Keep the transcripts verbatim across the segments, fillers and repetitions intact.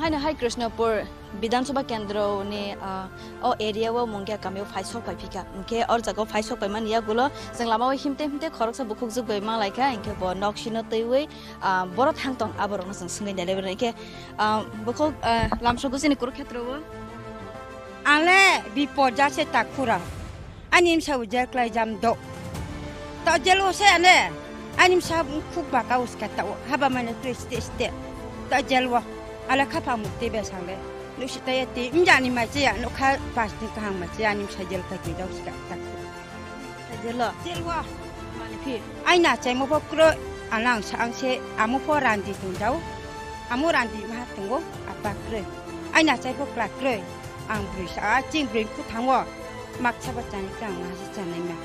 Haino hai Krishnapur Bidhan Sabha Kendro ni, ah, o area o Mungia kami o phai sok pai phika. Hingkhe or jaga o phai sok pai mani yagulo chwng lama o himte himte khoroksa bukhuk jwk bai manglai kha, hingkhe bo nok sino twiwi, ah, boro thang tong aborokno chwng swngwi nai lai mano. Hingkhe, ah, bukhuk, ah, lamsok gusini Kurukhetro o. Ang le bipod ja se takhura. Ani msa bo jel klai jam do. Ta jel o se ane. Ani msa khuk baka uska ta o. Haba mane twi ste ste. Ta jel o. Ala khapang mukti be sang le. Nusi ta yati. Mjani ma che ya. Nokha pas din kahang ma che ya. Ani msa jel ka twi dok ska ta. Jelo. Jelo. Mani phi. Aina chai mo pho kroi. Anang sa ang se amo pho randi tong jau. Amo randi ma tongo apa kroi. Aina chai pho kla kroi. Ang broi sa a ching broi ku thango. Mak sa ba chani kang ma si chanai ma.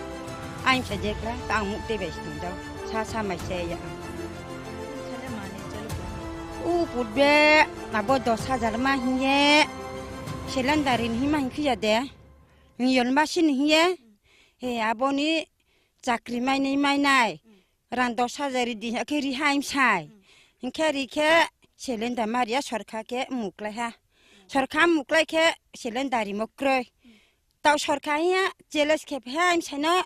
Ain sa je kla ta ang muk te bai tong jau. Sa sa mai se ya. Sale mani jelo. U put be abo dos hajar ma hinye. Selendari ni hima hin khiya de. Niyon ba sini hiye. He aboni chakri mainai mainai. Rang dos hajar di khe ri haim sai. Hinkhe ri khe selenda maria sorkha khe muklai ha. Sorkha muklai khe selenda rimo kroi. Tau sorkha hiya jeles khe haim sai no.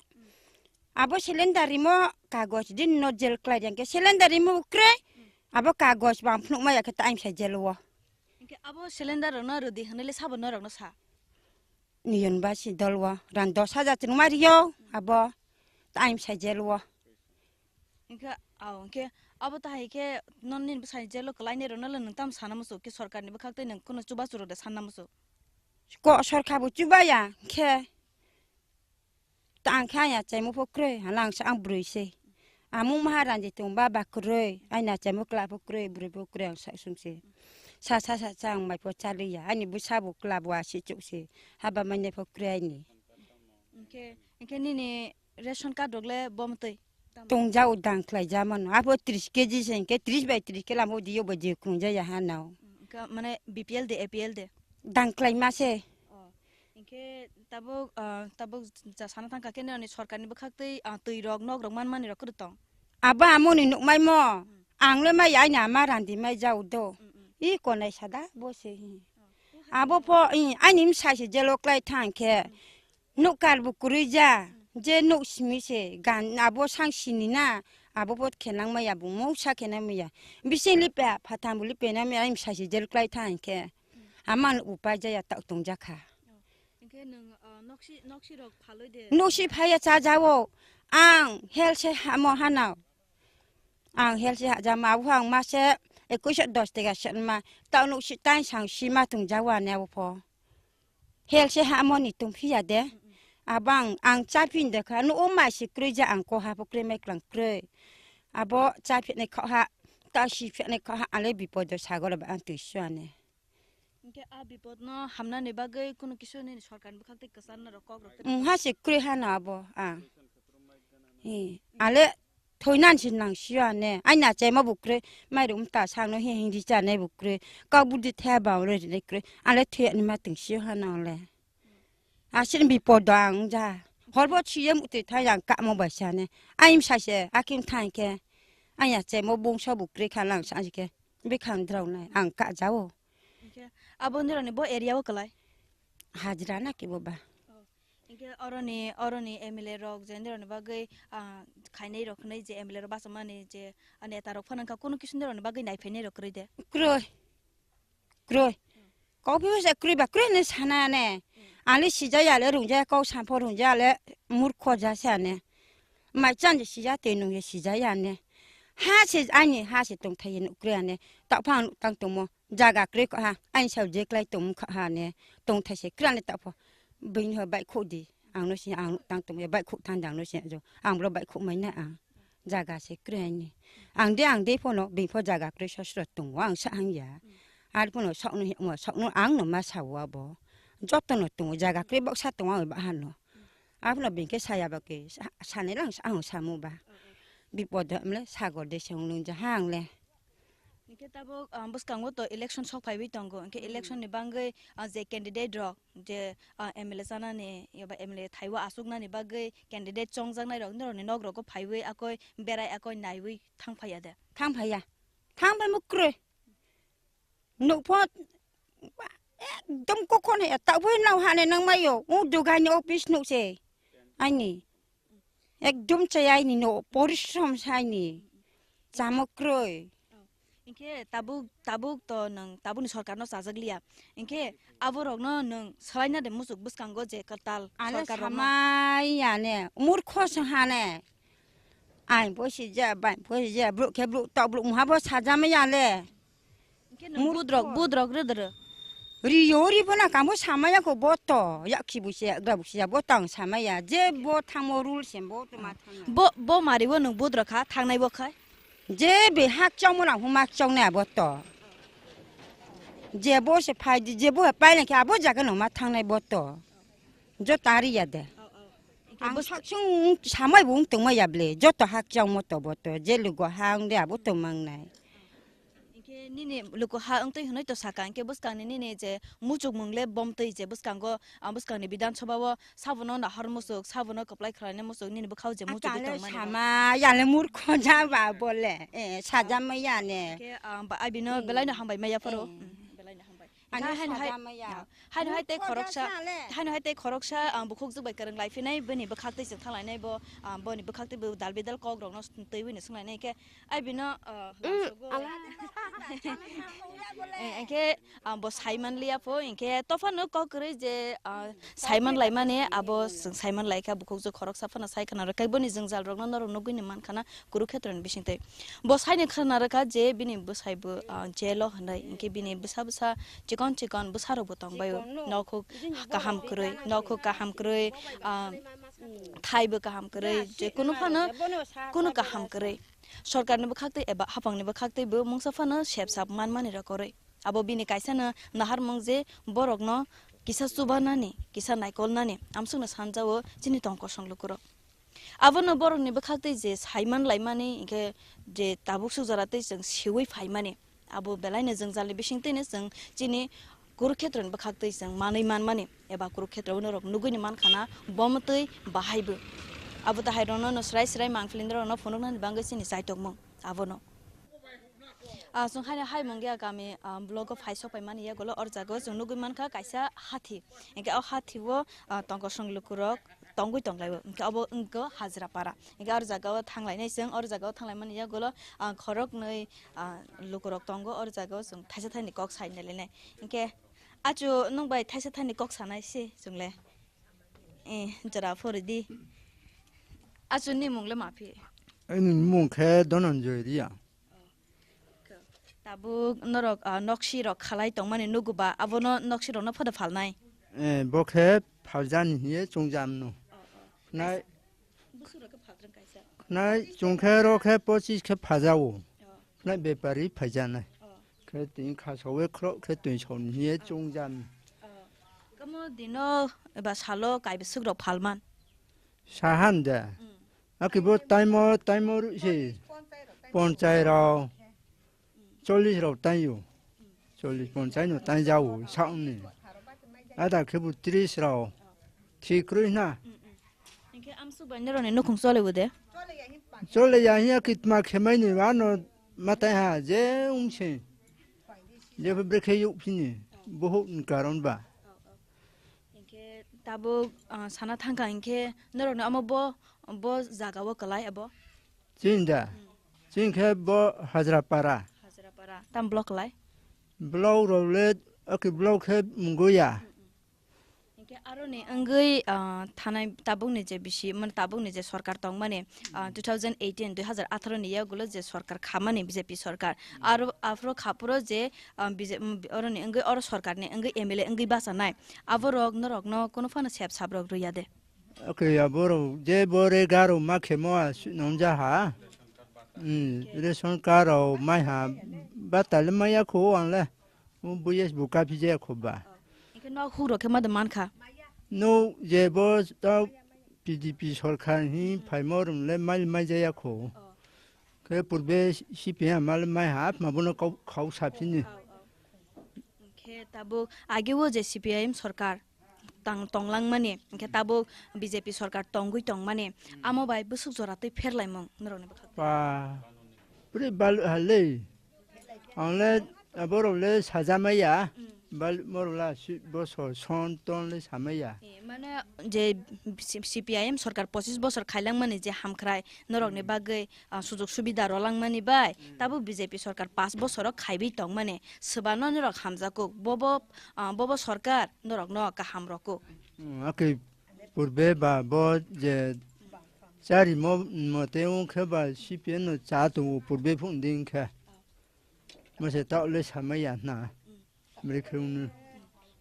Abo selenda rimo kagoj din no jel klai yang khe selenda rimo kroi. Abo kagoj bang phunuk maya khe ta aim sai jel wo. Hinkhe abo selenda rok no rwdi hwnwi le sabo norok no sa. Niyon ba si dol wo, ran dos hajar chwng ma rio, abo time sa jel wo. Hinkhe, aw, hinkhe abo tahai khe non nini bwsai jelo kwlainai rwno le nwng tamo sana muchuk khe sorkarni bwkhak tei nwng kheno chubachu rwde sanna muchuk? Ko sorkar bo chubaya khe. Ta ang khe ang ya chaimo pho kwrwi, hala ang sa ang bwrwi se. Amung maharani tong ba ba kwrwi, aina chaimo kwla pho kwrwi, bwrwi pho kwrwi ang sa sung se. Sa sa sa sa ang mai pho chaliya, ani bwsa bo kwla bo asi chuk se. Haba manya pho kwrwi aini. Hinkhe, hinkhe nini ration card rok le bo mwtwi? Tong jau dang khlai ja mano. Abo tris keji se hinkhe tris bai tris khe lamo diyo bo je khung ja ya ha nao. Hinkhe mane B P L de, A P L de? Dang khlai ma se. Oh, hinkhe tabuk, ah, tabuk ja sana thangkha khe nini sorkarni bwkhak twi, ah, twi rok, nok rok man mani rok kwrwi tong? Abo amoni nukmai mo. Hmm. Ang le mai aina ma randi mai jau do. Hmm, hmm. I konai sada bo se hi. Oh. Abo pho, i, ani msai se jelo klai thang khe. Hmm. Nuk kar bo kwrwi ja, je nuk simi se gan abo sang sini na, abo bo khe nang maya bo mungsa khe nang maya. Bising lipe phatham bo lipe nang maya, msai se jel klai thang khe. Ama nuk bo pai ja ya tak tong ja kha. Hinkhe nwng, ah, noksi, noksi rok phalwi de? Noksi phaiya cha jao. Ang hel se hamo hanao. Ang hel se ha jama abo ang ma se ekuish dos tega se ma. Tak noksi tain sang sima tong jao ane abo pho. Hel se ha moni tong phiya de. Mm, mm. Abang ang cha phin de kha, no o mai se kroi ja ang ko ha pho kroi mai klang kroi. Abo cha phin ne kha ha, ta si phin ne kha ha, ale bipod o sagol ba ang twi suane. Hinkhe a bipod no hamnani bagwi kunu kisu nini sorkar ni bwkhak tei kwcharna rok kok rok. Mm, ha se kroi ha no abo ang. Hi, ale thoinan si nang sio ane. Aina chema bukroi, mairum ta sangno hi hindi chane bukroi. Kau budi the ba ore ne kroi. Ale thoya ni ma ting sio hana ole. Asin bipod ang ja. Horbo chiye muti tha yang ka mo bai sane. Aim sa se, akim thang ke. Aya chemo bungso bukroi kha lang sa ke. Bikhang drau nai ang ka jao. Hinkhe abo nironi bo area o kwlai? Hajra na kibo ba. Oh. Hinkhe oroni, oroni M L A rok je nironi bagwi, ah, khainai rok hwnwi je M L A rok bachomani je, ah, neta rok phano wngkha, kunu kisu nironi bagwi naiphainai rok kwrwi de? Kwrwi. Kwrwi. Kok phiyok se kwrwi ba kwrwi hwnwi sana ne. Hmm. Ani sijaya le rungjaya kok sampho rungjaya le murkho ja se ane. Mai chan je sija tei nung ye sijaya ne. Ha se ani ha se tongthai ye nuk kwrwi ane. Tokphang nuk tang tongmo. Jaga kwrwi kha, ain sao je klai tong kha ha ne, tong thai se kwrani ta pho. Bini ho bai khuk di, ang no si ang tang tong bai khuk than dang no si jo, ang bro bai khuk mai na ang. Jaga se kwrwi ni. Ang de ang de pho no, bini pho jaga kwrwi sosro tong, ang sa hang ya. Ar pho no sok no hi mo, sok no ang no ma sa wa bo. Joto no tong, jaga kwrwi bok sa tong ang ba ha no. Ar pho no bini khe saya ba ke, sa-, sanai lang sa ang samu ba. Bipod mle sagor de se ong lung ja ha ang le. Hinkhe tabuk, ah, bwskango to election sok phaiwi tongo. Hinkhe Hmm. election ni bangwi, ah, je candidate rok, je, ah, M L A chanani, eba M L A thaiwi achuknani bagwi candidate chongjaknai rok, norokni nok rogo phaiwi akoi berai akoi naiwi thang phaiya de? Thang phaiya. Thang phai mukrwi. Nuk pho ekdom kokon he, ta bui nau hane nang mayo. U dugai ni office nuk se. Aini. Ekdom chayai ni no, porishrom sai ni. Chamo kroi. Hinkhe tabuk, tabuk to nwng tabukni sorkarno chajak liya. Hinkhe aborokno nwng swlaina de muchuk bwskango je kwtal. Ano sorkarrokno samai ya ne, murkho se hane. Ai bo si ja, bai bo si ja, bro khe bro tok bro muha bo sajama ya le. Hinkhe nwng murkho. Budrok, budrok rwdwrw. Riyo ri bo na kamo samaya ko bo to, ya khibu se, gra bu se, bo tang samaya, je bo thangmo rule se bo to ma thangna. Bo, bo mari bo nwng budrok kha, thangnai bo khai. Je be hak chongmo lang huma chongnai abo to. Je bo se phai di, je bo he paileng khe abo jaga no ma thangnai bo to. Jo tari ya de. Ang bwswk- sak sung samai bo wng tongma ya ble, joto hak chongmo to bo to, je lugo ha wng de abo to mangnai. Hinkhe nini lugo ha wng twi hwnwi to saka, hinkhe bwskangni nini je muchukmung le bomtwi je bwskango, ah, bwskangni Bidhan Sabha o sabono nahar muchuk, sabono kwplai khlainai muchuk, nini bwkhao je muchuk tongmani. Sama yale murkho ja ba bole, eh, sajama ya ne. Hinkhe, ah, ba, abino belaino hambai maya pharo. Eh. Mm, belaino hambai. Ani hai, hai, sajama ya. Hai, hai tei khoroksa, hai, hai tei khoroksa, ah, bukhuk jwk bai kwrwng lai phinai, bini bwkhak tei chwng thang lainai bo, ah, boni bwkhak tei bo dal bidal kok rokno twi bini swng lainai khe, ai bino, ah, mm, lasogo. Eh, hinkhe, ah, bo sai man liya pho, hinkhe tophano kok kwrwi je, ah, sai man lai mani, abo chwng sai man lai kha, bukhuk jwk khoroksa phano sai khna rwkha, boni jwngjal rokno norok nugwi ni man khana, Kurukshetroni bisingtwi. Bo saini khna rwkha je bini bwsai bo, ah, jail o hwnwi, hinkhe bini bwsa bwsa chikon chikon bwsa rok bo tongbaio. Nokhuk kaham kwrwi, nokhuk kaham kwrwi, ah, thai bo kaham kwrwi, je kunu phano kunu kaham kwrwi. Sorkarni bwkhaktwi eba haphangni bwkhaktwi bo mungsa phano sep sap manmani rok kwrwi. Abo bini kaisano naharmung je borokno kisa chubanani, kisa naikolnani, amsukno sanjao chini tong kosong lukurok. Abono borokni bwkhaktwi je saiman laimani, hinkhe je tabuk suk jora tei chwng siui phaimani, abo belaino jwngjalni bisingtwino chwng chini Kurukhetroni bwkhaktwi chwng manwi manmani eba Kurukhetroni norok nugwini mankhana bomtwi bahaibo. Abo tahairokno no srai srai mangpili norokno phunuknani bagwi chini chaitokmung abono. Ah, chwng haino hai Mungia kami, ah, blogo phai sok paimani yagulo or jago chwng nugwi mankha kaisa hathi. Hinkhe o hathi o, ah, tongkosong lukurok tongwi tonglaio. Hinkhe obo wngkha Hajrapara. Hinkhe or jagao thanglainai chwng, or jagao thanglaimani yagulo, ah, khoroknwi, ah, lukurok tongo, or jagao chwng thaisa thaini kok sainai lainai. Hinkhe achu nwng bai thaisa thaini kok sanai se chwngle. Eh, jora phori di. Achu ni mung le ma phi? Ani mung khe Dhananjoy Reang. Tabuk norok, ah, noksi rok khalai tongmani nugu ba, abono noksi rokno phodo phalnai? Eh, bo khe phaljani hiye chungjamno. Nai, nai chungkhe ro khe pochis khe phajao. Nai bepari phaijanai. Khe twi khasawi khro khe twi sauni hiye chungjamni. Kamo dino eba salo kaibiswk rok phalman? Sahan de. Akibo taimo, taimo rw se ponchai rok, chollish rok taio. Chollish ponchai no taijao sauni. Ada khebu tris rok. Thik rwi na. Hinkhe amsuk bai norokni nukhung cholibo de? Chole ya hiya kitma khemaini ano matai ha je ungse. Je brekhe yuk phini. Bohok ni karon ba. Hinkhe tabuk, ah, sana thangkha hinkhe norokni omo bo, bo jaga o kwlai abo? Chini da? Chini khe bo Hajrapara. Hajrapara. Tam block kwlai? Block rok le, okay, block khe mungo ya. Hinkhe aroni wngwi, ah, thanai tabukni je bisi, mane tabukni je sorkar tongmani, ah, two thousand eighteen, dui hazar atharo ni yagulo je sorkar khamani B J P sorkar. Aro aphuru khaphuru je, ah, B J, mm, oroni wngwi oro sorkarni wngwi M L A wngwi bachanai. Aborok norokno kunu phano sep sap rok rwya de? Okay, ya borok je bore garo ma khemo a si-, nongja ha. Hmm, ration card rok mai ha, batale maya kho ang le. Mo buye bo kaphijaya kho ba. Hinkhe nok huk rok khe ma de mankha? No je bo ta P D P sorkar hi phaimo rwng le mai mai jaya kho. Khe purbe C P M mal mai ha ma bono kau, khau sapsini. Hinkhe tabuk age o je C P I M sorkar tang tonglangmani, hinkhe tabuk B J P sorkar tongwi tongmani, amo bai bwswk jora twi pherlaimung norokni bwkhak? Ba, puri bal halei. Ang le Aborok le sajamaya, Mm. bal-, morok la si-, bosor son ton le samaya. Eh, mane je C-, C P I M sorkar pochis bosor khailangmani je hamkhrai norokni Mm. bagwi, ah, sujog subida rolangmani bai, Mm. tabuk B J P sorkar paanch bosoro khaiwi tongmani, swbano norok hamjakuk, bobo, ah, bobo sorkar norokno kaham rokuk. Mm, akhe purbe ba bo je charimo mote wngkhe ba C P M no cha tongo purbe phung di wngkhe. Mase ta le samaya hna. Bwrwi khe wngno.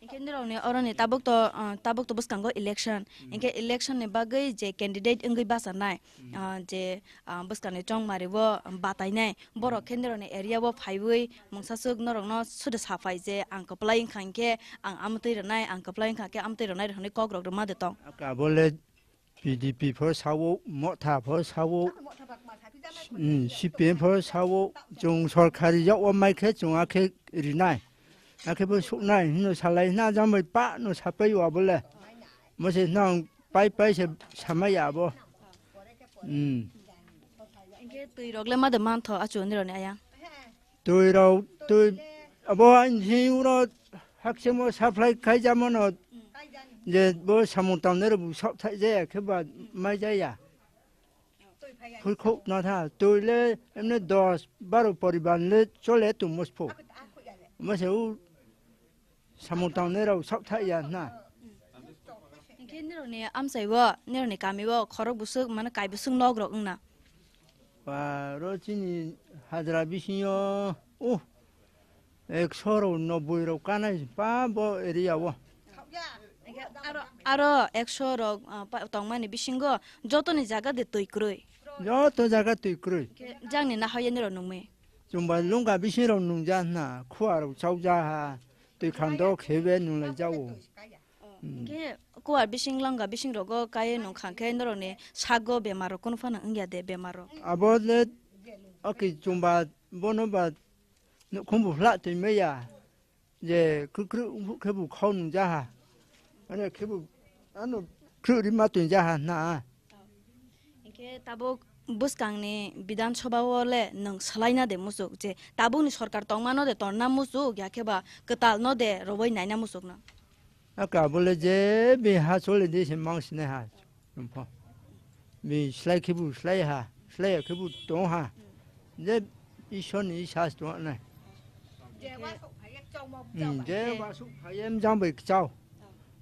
Hinkhe nirokni oroni tabuk to, ah, tabuk to bwskango election. Mm. Hinkhe election ni bagwi je candidate wngwi bachanai, Mm. ah, je, ah, bwskangni chongmari o batainai, borok Mm. khe nirokni area o phaiwi mungsaswk norokno soda saphai je ang kwplai wngkha hinkhe ang amtwi rwnai, ang kwplai wngkha khe amtwi rwnai hwnwi kokrok rwma de tong. Aka bo le P D P pho sao, Motha pho sao, mm, C P M pho sao, chwng sorkari yago mai khe chwng akhe rinai, akhe bo suknai hino salai hina jang bai pa no sapai o abo le. Mo se nang pai pai se samai abo. Mm. Hinkhe twi rok le ma de mantho achu nirokni ayang. Twi rok, twi abo ang si uro haksemo supply khaijamo no je bo samung tangnai rok bo sok thai jaya khe ba mai jaya. Phulkhok na tha, twi le emne dos baro poribar le chole tu muspho. Mase u samung tangnai rok sok thai ya na. Hinkhe nirokni amchai o, nirokni kami o khorok bwswk mane kai bwswk nok rok wngna. Ba, ro chini hajra bisingo, uh, ekso rok noboi rok kanai pa bo area o. Hinkhe aro, aro ekso rok, ah, pa-, tongmani bisingo jotoni jaga de twi kwrwi. Joto jaga twi kwrwi. Hinkhe jangni naharya nirok nungmi. Chwngba lungka bising rok nungja hna, khua rok chaukja ha, twi khando khebe nunglai jao. Oh, Mm. Hinkhe kuwar bising langka bising rogo kaiwi nung kha khe norokni sago bemar rok kunu phano wngya de bemar rok? Abo le, oke, chumba bono ba nukhung bo hla twi maya, je kwkrwk wngkhe bo khau nung jaha, ano khe bo ano kwrwk ri ma twi jaha hna. Hinkhe tabuk bwskangni Bidhan Sabha o le nwng swlaina de muchuk je tabukni sorkar tongmano de torna muchuk, ya khe ba kwtal no de rwui naina muchuk no? Aka bole je bi ha chole de se mang sinai ha. Bi slai khe bu slai ha, slai ya khe bu tong ha. Je Ishwar ni sas tong nai. Hmm, je wasuk phai em jang bai kchao.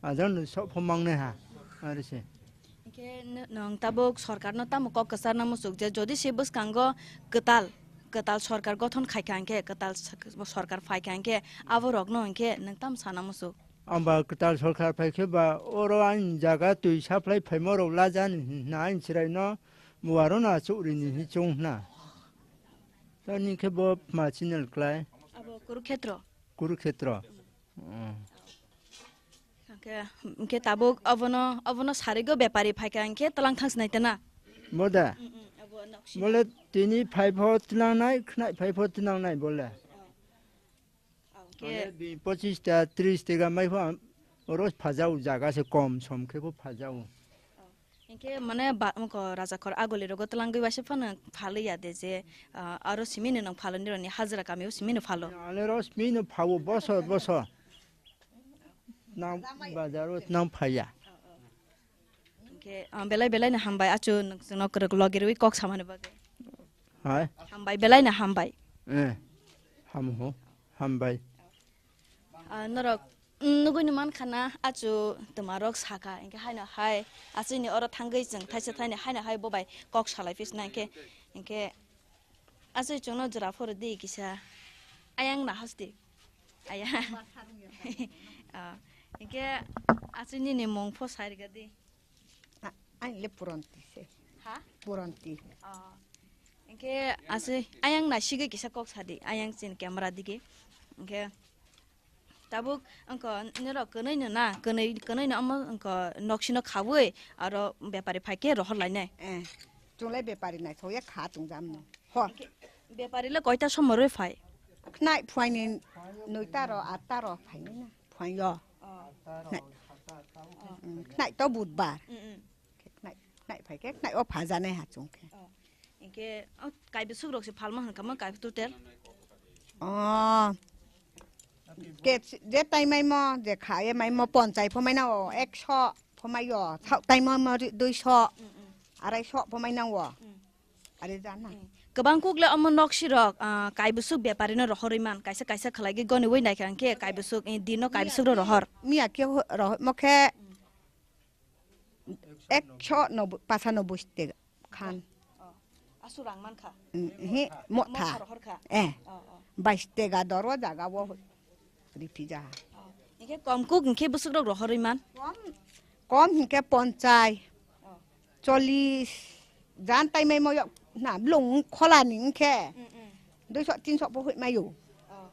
Ajang no sok pho mang nai ha. Are se. Hinkhe n-, nwng tabuk sorkarno tamo kok kwcharna muchuk je jodi se bwskango kwtal, kwtal sorkar gothon khaikha hinkhe, kwtal sak-, sorkar phaikha hinkhe, aborokno hinkhe nwng tamo sana muchuk? Amba kwtal sorkar phaikhe ba oro ani jaga twi supply phaima rok lajani hwnna ani chwraino muarona chukrini hi chong hwna. Tani khe bo ma channel klai. Abo Kurukhetro? Kurukhetro. Mm. Hwnkhe, hwnkhe tabuk obono, obono sarigo bepari phaikha hwnkhe twlang thang sinai tana? Boda. Mm, mm, abo nok sini. Bole tini phaipho twnangnai, khnai phaipho twnangnai bole. Oh. Oh, hwnkhe bini pochis ta, tris tega maipho ang oro phajao, jaga se kom som khe pho phajao. Oh. Hinkhe mane ba, wngkha rajakhor aguli rogo twlangwi waisa phano phalwi ya de je, ah, aro simi no nwng phalo nironi hajra kami o simi no phalo. Ale ro simi no phao bosor bosor. Nang bazar o nang phaya. Hinkhe, ah, belai belai no hambai achu nwng chwngno kwrwk logi rwi kok samani bagwi. Hai? Hambai belai no hambai. Eh. Ham ho. Hambai. Ah, norok, mm, nugui no mankha na, achu twma rok sakha, hinkhe haino hai, achini oro thangwi chwng thaisa thaini haino hai bo bai kok salai phi sna hinkhe, hinkhe achwi chwngno jora phuru di kisa ayang na hasti. Aya. Ah, hinkhe achwi nini mung pho sai rwgadi. A-, ani le Puranti se. Ha? Puranti. Oh. Hinkhe ase ayang naisigwi kisa kok sadi, ayang chin camera digi. Hinkhe tabuk wngkha nirok kwnwi no na, kwnwi, kwnwi no omo wngkha noksino khaui aro bepari phaikhe rohor lainai. Eh, chwng lai bepari naithokya kha chwng jamno. Ho. Hinkhe bepari le koita somorwi phai? Khnai phuaini noita ro, atta ro phainai na. Phuaio. Oh. Khnai. Oh. Mm, khnai to budbar. Mm, mm. Khe khnai, khnai phai khe khnai o phajanai ha chwng khe. Oh. Hinkhe, oh, kaibo sukrok se phalma hwnkha ma kaibo total? Oh, Ke je tai maimo, je kha ye maimo ponchai pho maina o, ekso pho mai o, thau tai maimo ri-, duiso, araiso pho maina o. Are jana. Kwbang kuk le omo nok sirok, ah, kaibwswk bepari no rohorwi man, kaisa kaisa khlai gwi goni wi naikha hwnkhe kaibwswk, eh, dino kaibwswk ro rohor. Miya khe ho-, rohormo khe ekso noboi, pachanobboi tega khan. Oh. Aswk rang man kha? Mm, he, motha. Motha rohor kha? Eh. Oh, oh. Bais tega doro jaga o riphi ja. Oh. Hingke kom kuk hingke bwswk rok rohorwi man? Kom, kom hingke ponchai, oh, chollish, jan tai mai moyok na blong khola ni hingke. Mm, mm. Duiso tinso bo hoi mayo. Oh.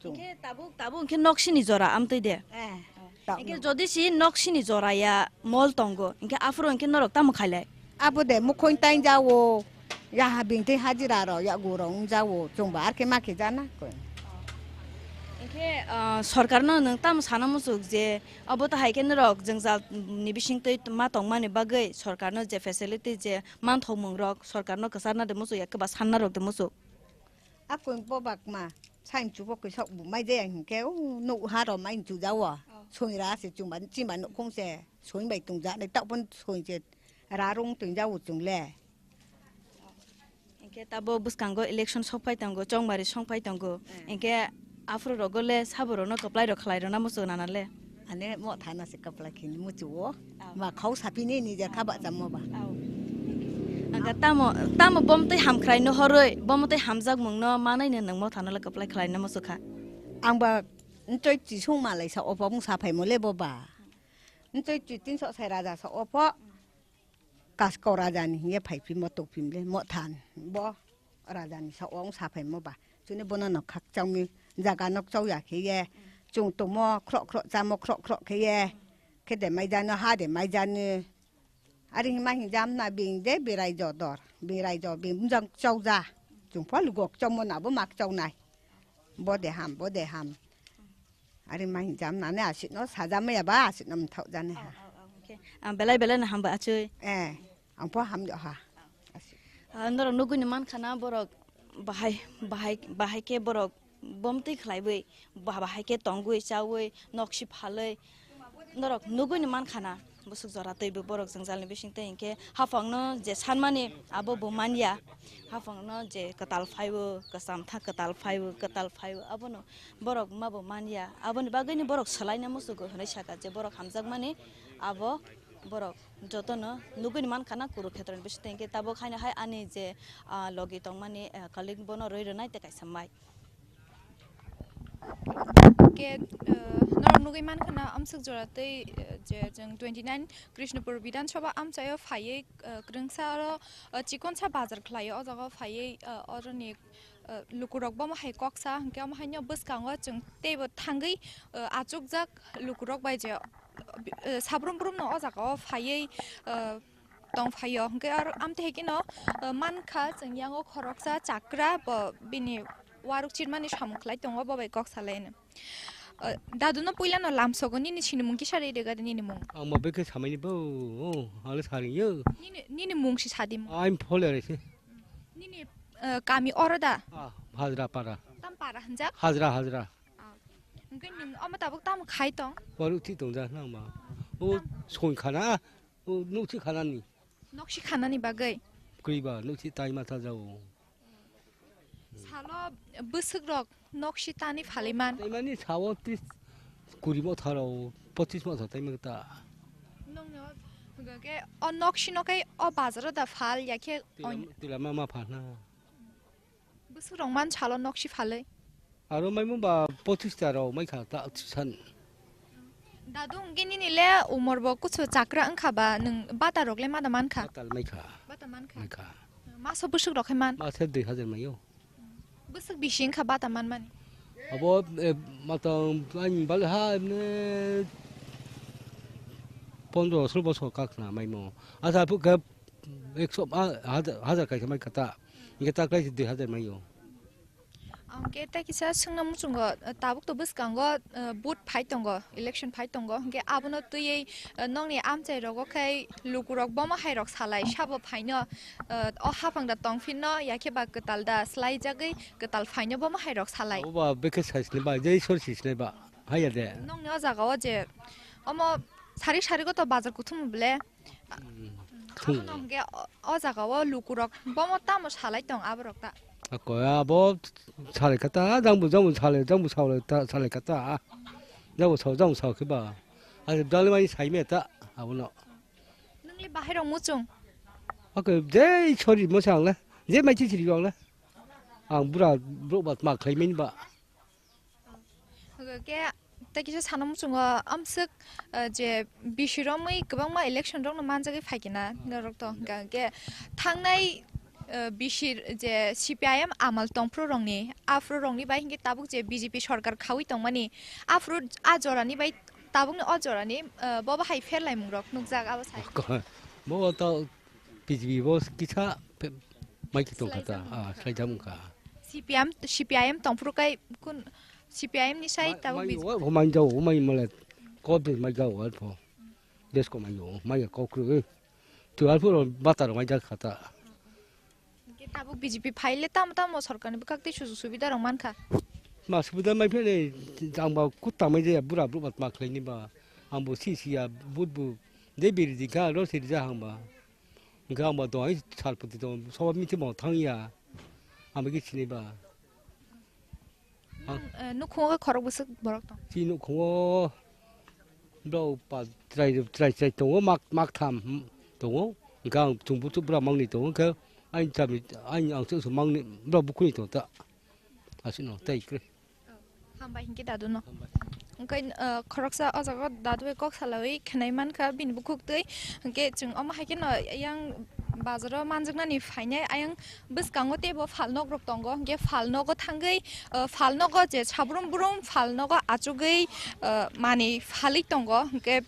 Chung. Hingke tabuk, tabuk hingke nok sini jora amtwi de. Eh, oh. Tabuk. Hingke jodi si nok sini jora ya mol tongo, hingke aphuru hingke norok tamo khailai? Abo de mukhung tain jawo, yaha bingtwi hajira ro, yago ro wng jawo, chwngbo arkhe ma khe jana koi. Hingke, ah, sorkarno nwng tamo sana muchuk je abo ta hai khe norok jwngjal ni bisingtwi ma tongmani bagwi sorkarno je facility je manthokmung rok sorkarno kwcharna de muchuk ya kwba sanna rok de muchuk? A koi bo bakma, saimchu bo kisa bu mai jaya hingke, o nuk ha ro mai chu jawo. Oh. Soira se chumba, chimba nukhung se, soin bai tungja nai, tak pon soin se ra rung tungja o chung le. Hingke tabo bwskango election sok phai tongo, chongmari song phai tongo. Eh. Hingke aphuru rogo le sabo rok no kwplai rok khlai rwna muchung nana le? Ane mo thana se kwplai khini muchuo. Au. Ma khau sapini ni je kha ba chammo ba. Au. Angka tamo, tamo bom twi hamkhrai no horoi, bom twi hamjak mung no manai no nwng mo thana le kwplai khlai no muchukha. Ang ba ntoi chisung malai sa opo mung sa phai mo le bo ba. Ntoi chi tin sok sai raja sa opo. Kasko raja ni hinye phai phi mo tok phim le mo than bo. Raja ni sa ong sa phai mo ba. Chuni bono no khak chau mi jaga nok chau ya khe ye. Chung tomo khro khro chamo khro khro khe ye. Khe de mai jano ha de mai jani. Ari hima hin jam na bing de birai jo dor. Birai jo bing jang chau ja. Chung pho lugok chau mo na bo mak chau nai. Bo de ham, bo de ham. Ari ma hin jam nani asik no sajam ya ba asik no mthok jani ha. Au, au, au, hingke, ah, belai belai no hamba achoi. Eh, ang pho ham jo ha. Asik. Ah, norok nugui ni mankha na borok bahai, bahai, bahai khe borok bom twi khlaiwi, ba-, bahai khe tongwi chawi, nok si phalwi norok nugui ni mankha na. Bwswk jora twi bo borok jwngjal ni bising twi hinkhe haphang no je sanmani abo bo manya. Haphang no je kwtal phaibo, kwcham tha kwtal phaibo, kwtal phaibo abono borok ma bo manya. Aboni bagwi ni borok swlai na musugo hwnwi saka je borok hamjakmani abo borok jotono nugwi ni mankha na Kurukhetroni bising twi hinkhe tabuk haino hai ani je, ah, logi tongmani, ah, colleague bono rwi rwnai tei kaisa mai. Ke, eh, norok nugui mankha na amswk jora tei, eh, je jwng twenty nine Krishnapur Bidhan Sabha amchaio phaiwi, eh, kwrwngsa oro, eh, chikonsa bazar khlaio, o jaga o phaiwi, eh, oroni, eh, lukurok bomo hai koksa, hwnkhe omo haino bwskango chwng teibo thangwi, eh, achukjak lukurok bai je, eh, sabrum brumno o jaga o phaiwi, eh, tong phaio. Hwnkhe aro amtwi hai kheno, uh, mankha chwng yango khoroksa chakra bo bini waruk chirmani samung khlai tongo, bo bai kok salaino. Uh, dadu no puila no lamsogo, nini sinimung kisa rwi rwgadi nini mung. Ang ma bekhe samaini bo, oh, ang le saringyo. Nini, nini mung si sadi mo. I'm Phole Rese. Nini, uh, kami oro da? Ah, Hajra para. Tam para hwnjak? Hajra, Hajra. Ah. Hwnkhe nwng omo tabuk tamo khai tong? Waruk thi tong ja nang ma. O soi khana. O nukchi khanani. Nokshi khanani bagwi? Kwrwi ba nukchi tai ma ta jao. Salo bwswk rok nokshi tani phaliman? Tai mani sao tris kuri mo tharo, pochis mo tharo tai ma ta. Nongno hwnkhe o nokshi no kai o bazaro da phal ya khe? Tila, on- tila ma ma phana. Bwswk rok man salo nokshi phalwi? Aro maimo ba pochis ta rok mai kha ta san. Dadu hwnkhe nini le umor bo kuchu chakra wngkha ba, nwng bata rok le ma da man kha? Bata mai kha. Bata man kha? Mai kha. Maso bwswk rok khe man? Mase dui hajar maio. Bwswk bisi wngkha bata man mani? Abo, eh, matang ani bale ha emne pondro solo bosor kak na maimo. Asa phu khe ekso, ah, hajar, hajar kaisa mai kha ta. Hingke ta khlai se dui hajar maio. Ang khe tei kisa swngna muchungo, tabuk to bwskango, eh, vote phai tongo, election phai tongo, hwnkhe abono twiwi, eh, nokni amchai rogo khai lukurok bomo hai rok salai sabo phaino, eh, o haphang da tongphinno yakhe ba kwtal da swlaijagwi kwtal phaino bomo hai rok salai. Oba bekhe sai sinai ba, jei sor si sinai ba, haiya de. Nokni o jaga o je omo sarik sarik o to bazar kuthum bole. Hmm. Thung. Abono hwnkhe o, o jaga o lukurok bomo tamo salai tong aborok ta. Ako abo salai kata, jangbu jangbu salai, jangbu salai ta, salai kata. Jangbu sao, jangbu sao khe ba. Ani dali mai sai me ta abono. Nungli bahai rok muchung. Ako jei sori mo sang le, jei mai chi chiri ang le. Ang bura bro bat ma khlai mani ba. Hwnkhe tei kisa sana muchungo amswk, eh, je bisi romwi kwbangma election rokno manjagwi phaikhe na norok to hwnkha hwnkhe thangnai, eh, bisi je C P I M amal tongphuru rokni aphuru rokni bai hwnkhe tabuk je B J P sorkar khaui tongmani aphuru a jorani bai tabukni o jorani, eh, bobo hai pherlaimung rok nukjak abo sai. Bo to B J P bo kisa pe-, mai ki tong kha ta, ah, swlaijak wng kha. C P M, C P I M tongphuru kai kun C P I M ni sai tabuk B J P. Mai, mai, mai jao, mai male ko de mai jao al pho. Desko mai jao, mai ko kru. Tu al pho batar mai jak kha ta. Hwnkhe tabuk B J P phai le tamo tamo sorkar ni bwkhak tei sujug subida rok man kha. Ma subida mai phele jang ba kutta mai jaya bura bura ma khlai ni ba. Ang bo si si ya but bu de biri di kha ro si ja hang ba. Hwnkhe ang bo doi sal phuti tongo, sobo meeting bo thang ya. Ang bo khe sini ba. Nung, eh, nukhungo khe khorok bwswk borok tong? Chini nukhungo borok pa chwrai, chwrai, chwrai tongo, mak, mak tham, hmm, tongo. Hwnkhe ang chwng buchuk bwrang mangni tongo, hwnkhe ani chami, ani ang chwngsaimangni borok bukhukni tongo ta. Aswkno tei kwrwi. Hambai hinkhe dadu no. Hambai. Hwnkhe, uh, khoroksa o jaga o dadu bai kok salawi khwnai mankha bini bukhuk twi. Hwnkhe chwng omo hai kheno yang bazaro manjaknani phainai ayang bwskango teibo phalnok rok tongo. Hwnkhe phalnogo thangwi, uh, phalnogo je sabrum brum phalnogo achugwi, uh, manwi phalwi tongo. Hwnkhe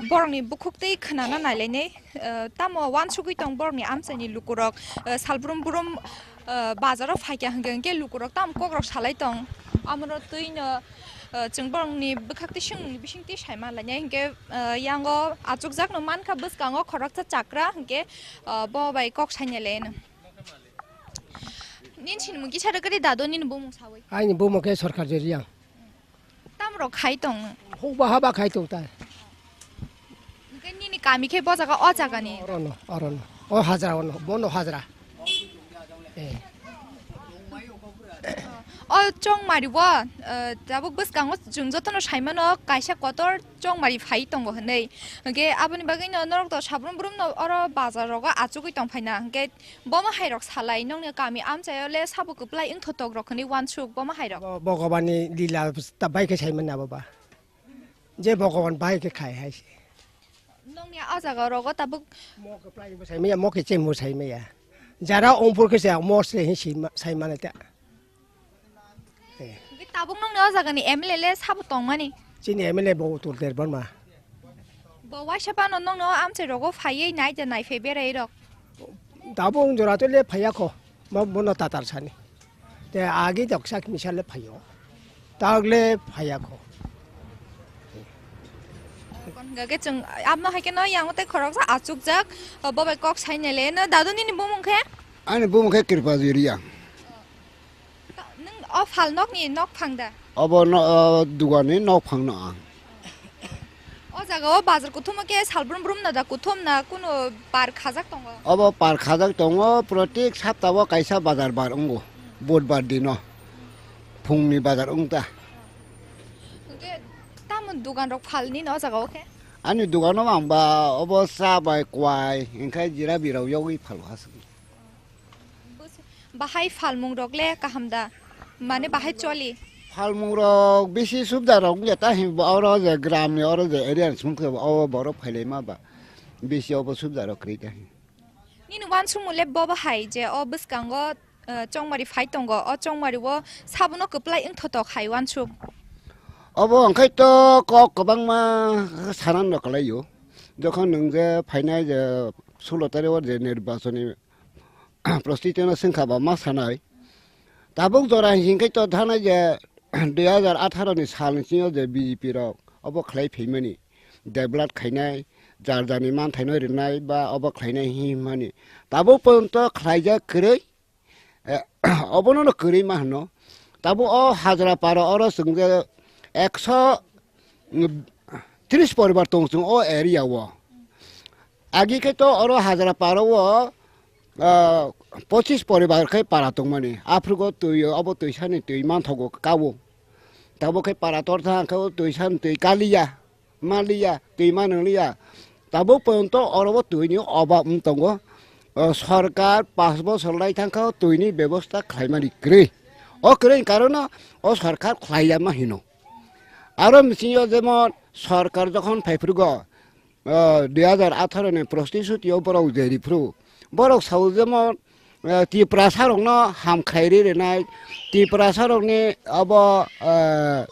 borokni bukhuk tei khwnana nailainai, eh, tamo uansugwi tong borokni amchaini lukurok, eh, salbrum brum, eh, bazaro phaikha hwnkhe hwnkhe lukurok tamo kokrok salai tong. Amoro twino, eh, chwng borokni bwkhak tei swngmungni bisingtwi sai manlainai hwnkhe, eh, yango achukjakno mankha bwskango khoroksa chakra hwnkhe, eh, bo bai kok sainailaino. Nini sinimung kisa rwgwdi dadu nini bumung sawi. Aini bumung khe Sorkar Joriang. Tamrok khai tong? Hukba haba khai tong ta. Hwnkhe nini kami khe bo jaga o jagani? Orono, orono. O hajra ono, bono hajra. Eh. O chongmari bo, eh, tabuk bwskango chwng jotono saimano kaisa kotor chongmari phai tongo hwnwi. Hwnkhe aboni bagwino norok to sabrum brum no oro bazar rogo achugwi tong phaina. Hwnkhe bomo hai rok salai, nokni kami amchaio le sabo kwplai wngthotok rok hwnwi uansuk bomo hai rok. Bo-, Bhagabani lila ta bai khe saimani abo ba. Je Bhagaban bai khe khai hai se. Nokni o jaga rogo tabuk. Mo kwplai bo saimaya, mo khe chemo saimaya. Jara ongphur khe se mo se hin sima-, saimani ta. Eh. Hwnkhe tabuk nokni o jagani M L A le sabo tongmani? Chini M L A bo Utul Debbarma. Bo waisa phano nokno amchai rogo phaiwi nai de nai phai berai rok. Tabuk wng jora to le phaiya kho. Mo bono tatar sani. Te agi doksa kisa le phaiyo. Tagle phaiya kho. Hwnkhe chwng abno hai kheno yango tei khoroksa achukjak, bo bai kok sainai le. No dadu nini bumung khe? Ani bumung khe Kripa Joriang. Ta-, nwng o phalnokni nokphang da? Obo no, o, dugani nokphang no ang. O jaga o bazar kuthum o khe salbrum brum no da kuthum na kunu bar khajak tongo? Obo par khajak tongo, protek sapta o kaisa bazar bar wngo, budbar dino phungni bazar wng ta. Hwnkhe tamo dugan rok phalni no o jaga o khe? Ani dugan o ang ba obo cha bai kwai, hwnkhe jira birao yogwi phalo hasing. Bus-, bahai phalmung rok le kaham da? Mane bahai choli? Phalmung rok bisi subda rok wngya ta hin bo oro je gram ni oro je area ni sung khe bo oro borok phailai ma ba bisi obo subda rok kwrwi ta hin. Nini uansukmung le bo bahai je o bwskango, eh, chongmari phai tongo, o chongmari o sabono kwplai wngthotok hai uansuk? Obo hwnkhe to kok kwbangma sanan rok kwlai o. Jokhon nwng je phainai je sulo tarik o je nirbachoni prostitute no swngkha ba ma sanai. Tabuk jora hinkhe to thana je dui hajar atharo ni sal ni simi o je B J P rok obo khlai phaimani, develop khainai, jar jarni manthaino rinai ba obo khlainai hinmani. Tabuk porjonto khlaijak kwrwi, eh, obono no kwrwi ma hwno. Tabuk o Hajrapara oro chwng je ekso tris poribar tong chwng o area o. Agi khe to oro Hajrapara o, ah, pochis poribar khe para tongmani. Aphrugo twi, obo twisani twi manthogo kao. Tabuk khe para tor thang khe o twisani twi kaliya, maliya, twi manwng liya. Tabuk porjonto oro o twini obab wng tongo. O sorkar panch bochor lai thang khe o twini bebosta khlaimani kwrwi. O kwrwi ni karono o sorkar khlaiya ma hino. Aro bisingo jemon sorkar jokhon phaiphrugo, ah, dui hajar atharo ni protisthuti o borok jeri phru. Borok sao jemon, ah, Tiprasa rokno ham khlai ri rinai, Tiprasa rokni abo, ah,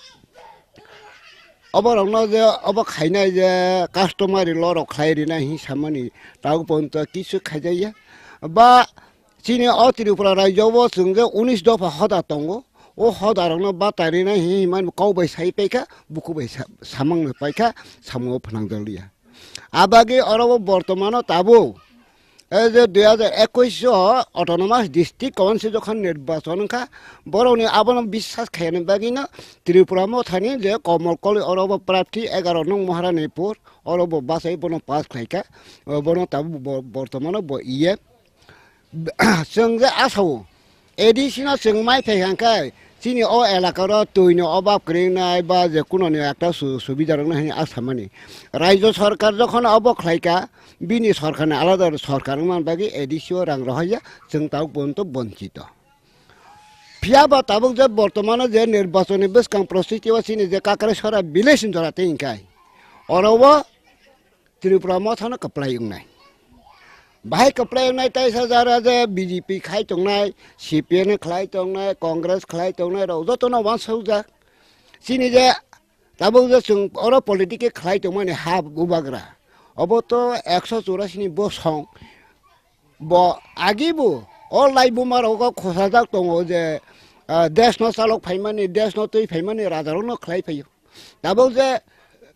obo rokno je obo khainai je customary law rok khlai rinai hin samani tabuk porjonto kisu khaijakya. Ba Chini o Tripura rajyo o chwng je unis dopha hoda tongo, o hoda rokno bata rinai hinwi mani kok bai sai paikha, bukhuk bai sa-, samung no paikha, samung o phnang jak liya. Abagwi oro o bortomano tabuk, e je dui hajar ekwis o Autonomous District Council jokhon nirbachon wngkha, borokni abono biswas khaiyani bagwino Tripura mothani je Komol Koloi oro bo prarthi egaro nung Maharanipur, oro bo bachai bono pass khlaikha, bono tabuk bo-, bortomano bo iye. Chwng je asao, A D C no chwng mai phai hwnkhe, chini o elaka ro twi ni obab kwrwi wngnai ba je kuno ni ekta su-, subida rwknai hinwi asa mani. Rajyo sorkar jokhon obo khlai kha, bini sorkar ni alada sorkar wngmani bagwi A D C o rang rohor ya, chwng tabuk porjonto bonchito. Phiya ba tabuk je bortomano je nirbachon ni bwskang prosthiti o chini je Kakrasora village ni jora tei hwnkhe, oro o Tripura mothano kwplai wngnai. Bahai kwplai wngnai taisa jara je B J P khai tongnai, C P M khlai tongnai, Congress khlai tongnai rok jotono uansukjak. Chini je tabuk je chwng oro politic khe khlai tongmani ha bubagra. Obo to ekso churasi ni bosong. Bo agi bo o lai buma rogo khosajak tongo je, ah, desh no chalok phaimani, desh no twi phaimani raja rok no khlai phaio. Tabuk je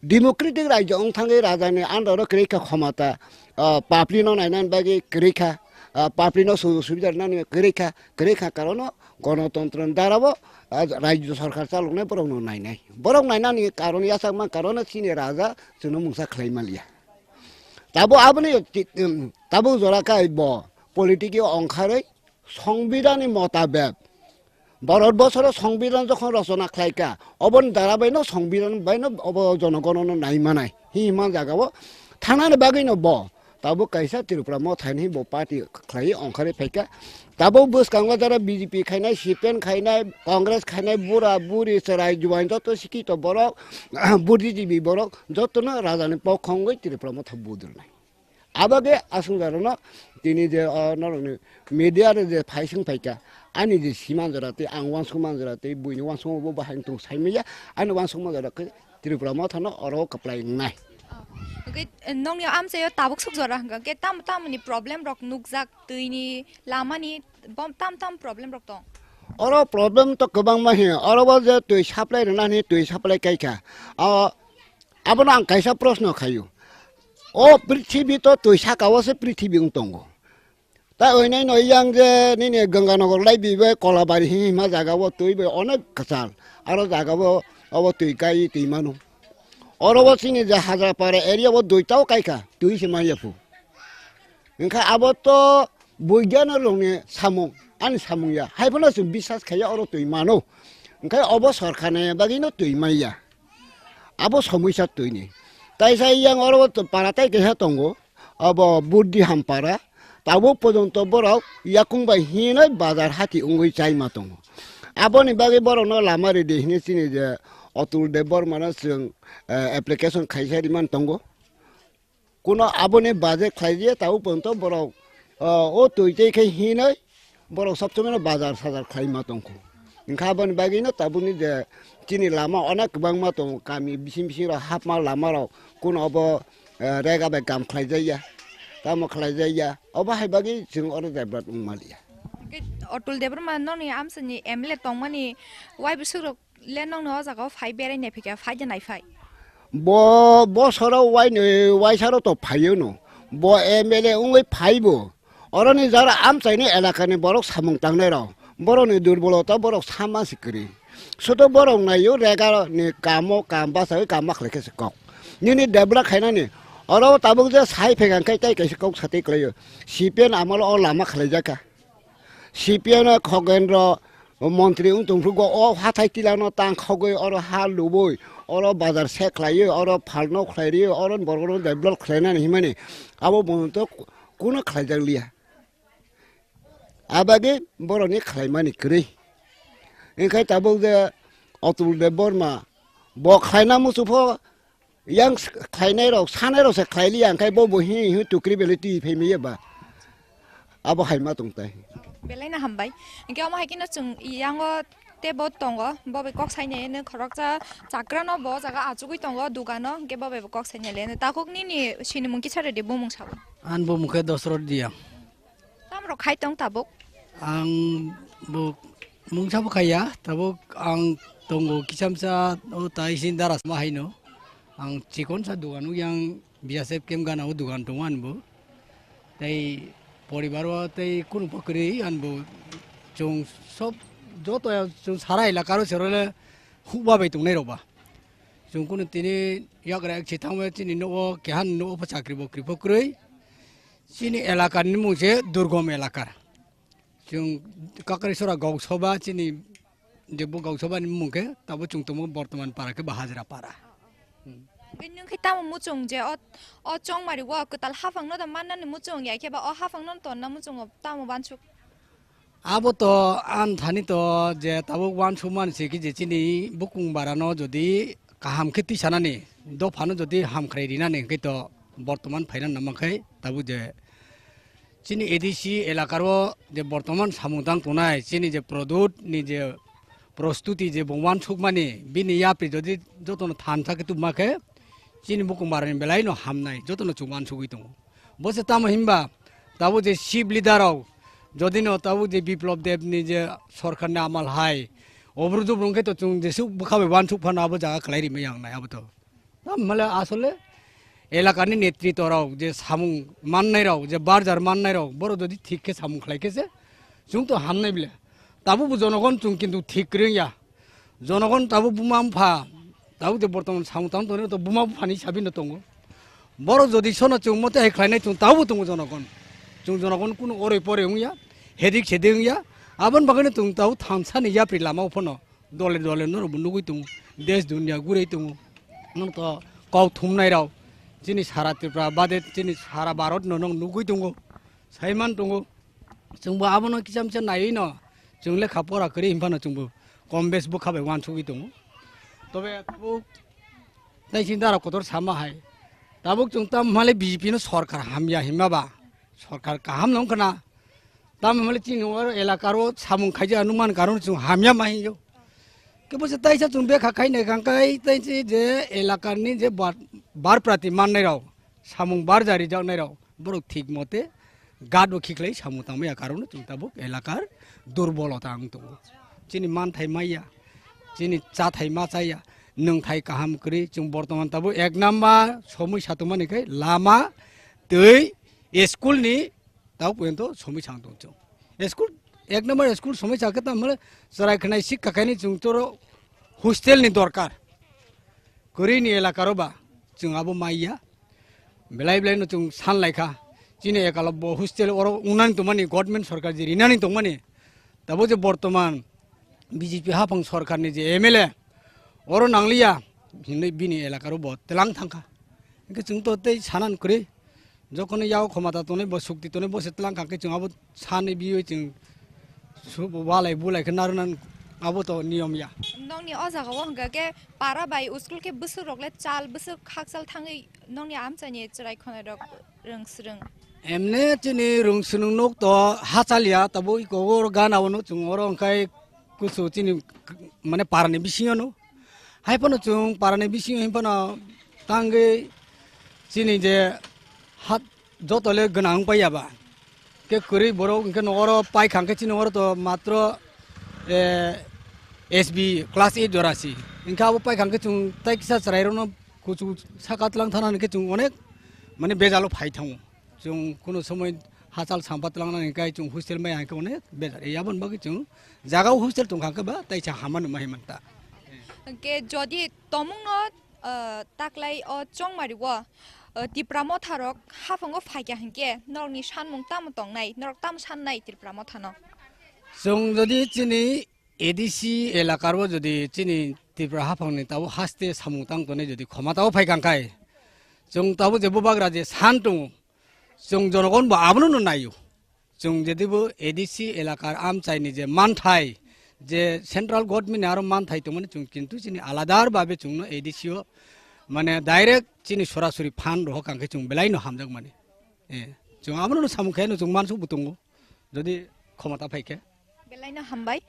democratic rajyo wng thangwi raja ni under o kwrwi kha khomata, ah, papli no nainani bagwi kwrwi kha, ah, papli no sujog subida rinani kwrwi kha, kwrwi kha karon o gonotontro ni dara o, ah, rajyo sorkar chaloknai borok no nainai. Borok nainani karon yachakma karon o chini raja chwngno mungsa khlai manliya. Tabuk aboni ti-, um, tabuk jora khe bo politic o ongkharwi songbidan ni motabek Bharat bosoro songbidan jokhon rochona khlai kha, oboni dara baino songbidan baino obo jonogonono nai manai hinma jaga o thanani bagwi no bo tabuk kaisa Tripura mothani bo party khlai ongkharwi phai kha. Tabuk bwskango jara B J P khainai, C P M khainai, Congress khainai, bura buri chwrai juain joto sikito borok, buddhijibi borok jotono rajani pokho wngwi Tripura motha budrwnai. Abagwi aswk jora no tini je, o, norokni media re je phai swng phai kha, ani je siman jora tei ang uansuk man jora tei buini uansukma bo bahai wng tong sai manya, ani uansukma jora khe Tripura motha no oro kwplai wngnai. Hwnkhe nokni amchaio tabuk suk jora hwnkha khe tam tamni problem rok nukjak, twini, lamani, bom tam tam problem rok tong. Oro problem to kwbangma hi, oro bo je twi supply rwna hwnwi twi supply kai kha. O, abono ang kaisa proshno khaio. O prithibi to twi saka o se prithibi wng tongo. Ta oinai no yang je nini Ganganagar lai bibai Kolabari hima jaga o twi bai onek kwchal. Aro jaga o obo twi kai twi mano. Oro bo chini je Hajrapara area o duita o kai kha, twi se manya phu. Hwnkhe abo to boigyanok rokni samung, ani samung ya. Hai phano chwng biswas khaiya oro twi mano. Hwnkhe obo sorkar ni bagwi no twi manya. Abo somosya twi ni. Taisa yang oro to para tai kaisa tongo. Abo Buddhi Hampara. Tabuk porjonto borok yakung bai hinwi bazar hati wngwi chaima tongo. Aboni bagwi borokno lama ridi hinwi chini je Atul Debbarma no chwng, eh, application khaisa rimani tongo. Kuno aboni budget khlai ya, tabuk porjonto borok, ah, o twi tei khe hinwi borok sob somoi no bazar sajar khlai ma tongkho. Hwnkha aboni bagwi no tabukni je chini lama onek kwbangma tongo, kami bising bising rok hapma lama rok kuno obo, eh, rega bai kam khlai jak ya, tamo khlai jak ya, obo hai bagwi chwng oro develop wng maliya. Hwnkhe Atul Debbarma nokni amchaini M L A tongmani wai bwswk rok le nokni o jaga o phai berai nai phai kha, phai de nai phai. Bo bosoro waini waisaro to phaio no. Bo M L A wngwi phaibo. Oroni jara amchaini elakani borok samung tangnai rok. Borokni durbolota borok sama si kwrwi. Sudo borok naio rega ni kamo kam basawi kam ma khlai khe se kok. Nini debra khainani oro tabuk je sai phekang khai tai kaisa kok sati klaio. C P M amalo o lama khlai jaka. C P M no Khogendro montri wng tongphrugo o hathai tilano tang khogwi oro ha lubui oro bazar se khlaiwi oro phalno khlai rwi oro borokno develop khlainani himani abo bono to kuno khlaijak liya. Abagwi borokni khlaimani kwrwi. Wngkhe tabuk je Atul Debbarma bo khlaina muchupho yang khlainai rok sanai rok se khlai liya, hwnkhe bo bo hi hi tukri belai twi phai maya ba abo hai ma tong tai. Belai na hambai. Hwnkhe omo hai kheno chwng yango tei bo tongo, bo bai kok sainai hwnwi khoroksa chakra no bo jaga achugwi tongo dogano, hwnkhe bo bai bo kok sainai le hwnwi. Takhuk nini sinimung kisa rwdi, bumung sabo. Ani bumung khe Dosrot Reang. Tamo rok khai tong tabuk? Ang bo mungsa bo khaiya, tabuk ang tongo kisamsa o tai sin daras ma haino. Ang chikon sa dugan o yang B S F camp gana o dugan tongo ani bo. Tei poribar o tei kunu pho kwrwi ani bo chwng sob joto chwng sara elaka ro se role hukba bai tongnai rok ba. Chwng kunu tini yagra ek si thangma chini nogo keha ni nogo pho chakri bo kwrwi pho kwrwi. Chini elaka ni mung se Durgom elaka. Chwng Kakraichwra Gausoba chini je bo Gausoba ni mung khe tabo chwng tongo Bortoman para khe bo Hajra para. Hmm. Bini wngkhe tamo muchung je o, o chongmari o kwtal haphang no da mannani muchung ya khe ba o haphang no tonna muchung o tamo bansuk? Abo to ani thani to je tabuk uansuk mani se khe je chini bukung bara no jodi kaham khe twi sanani, dophano jodi hamkhrai rinani hwnkhe to bortoman phaina nangma khe tabuk je chini A D C elakaro je bortoman samung tang tongnai, chini je Pradyut ni je prostuti je bo uansukmani, bini yapri jodi jotono thansa khe tubuma khe, chini bukung barani belai no hamnai, jotono chwng uansugwi tongo. Bo se tamo hinba, tabuk je chief leader rok, jodi no tabuk je Biplab Deb ni je sorkar ni amal hai, obru jubru wngkhe to chwng jesuk bwkha bai uansuk phano abo jaga kwlai rimai yang nai abo to. Tamo hwnle asole elakani netrito rok je samung mannai rok, je barjar mannai rok, borok jodi thik khe samung khlai khe se, chwng to hamnai bile. Tabuk bo jonogon chwng kintu thik kwrwi wngya. Jonogon tabuk buma bupha, tabuk je bortoman samung tang tongo, to buma buphani hisabe no tongo. Borok jodi sono chwng mote hai khlainai chwng tabuk tongo jonogon. Chwng jonogon kunu oroi poroi wngya, hedik sedik wngya. Aboni bagwino chwng tabuk thansani yapri lama o phano dole dole norokbo nugwi tongo. Desh dunia gurwi tongo. Nwng to kok thumnai rok chini sara Tripura bade chini sara Bharat no nwng nugwi tongo. Saiman tongo. Chwngbo abono kisa misa naiwi no chwng lekha pora kwrwi hinphano chwngbo kom bes bwkha bai uansugwi tongo. Tobe tabuk tei chini dara kotor sama hai. Tabuk chwng tamo hwnle B J P no sorkar hamya hinma ba? Sorkar kaham no wngkha na? Tamo hwnle chini oro elakaro samung khaijak nukmani karon chwng hamya ma hinyo. Kebo se taisa chwng bekha khai nai kang kai tei je elakani je bar-, barprati mannai rok, samung barja rijaknai rok, borok thik mote gat bo khiklai samung tangmaya karon chwng tabuk elakar durbolota wng tongo. Chini manthai maya, chini chathai ma chaya, nwngthai kaham kwrwi chwng bortoman tabuk ek number somoi satongmani khe lama, twi, school ni tabuk porjonto somoi sang tong chwng. School, ek number school somoi sa khe tamo hwnle chwrai khwnai sikha kaini chwng toro hostel ni dorkar. Kwrwi ni elaka ro ba chwng abo maiya. Belai belai no chwng san lai kha. Chini ekala bo hostel oro unani tongmani government sorkar je rinani tongmani. Tabo je bortoman B J P haphang sorkar ni je M L A oro nangliya hinwi bini elaka ro bo tlang thang kha. Hwnkhe chwng to tei sanan kwrwi. Jokhon yao khomata tonwi bo sukti tonwi bo se tlang kha khe chwng abo sanwi biwi chwng su-, walai bulai khe narwkna abo to niyom ya. Nokni o jaga o hwnkha khe para bai school khe bwswk rok le chal bwswk khakchal thangwi nokni amchaini chwrai khwnai rok rwng swrwng. Emne chini rwng swrwng nok to hachal ya tabuk iko oro gana o no chwng oro hwnkhe kusu chini mane parani bisingo no. Hai phano chwng parani bisingo hwn phano tangwi chini je hat joto le gwnang wng paiya ba. Ke kwrwi borok hwnkhe nogoro paikha hwnkhe chini nogoro to matro, eh, S B class eight jora si. Hwnkhe abo paikha hwnkhe chwng tai kisa chwrairokno kuchu saka tlang thana hwnkhe chwng onek mane bejalo phai thango. Chwng kuno somoi hachal sampa tlangnani hwnkhe chwng hostel maya hwnkhe onek bejar. Aboni bagwi chwng jagao hostel tongkha hwnkhe ba taisa hama numa himanta. Hwnkhe jodi tomungno, ah, taklai o chongmari o, ah, Tipra motharok haphango phaikha hwnkhe norokni sanmung tamo tongnai, norok tamo sannai Tipra mothano? Chwng jodi chini A D C elakar o jodi chini Tripura haphangni tabuk haste samung tang tongnai jodi khomata o phaikha hwnkhe, chwng tabuk je bubagra je san tongo, chwng jonogon bo abono no naio. Chwng jedibo A D C elakar amchaini je manthai, je central government ni aro manthai tongmani chwng kintu chini aladar babe chwngno A D C o mane direct chini sorasori phan rohor kha hwnkhe chwng belai no hamjakmani. Eh, chwng abono no samung khe no chwng mansuk bo tongo, jodi khomata phaikhe. Belai no hambai.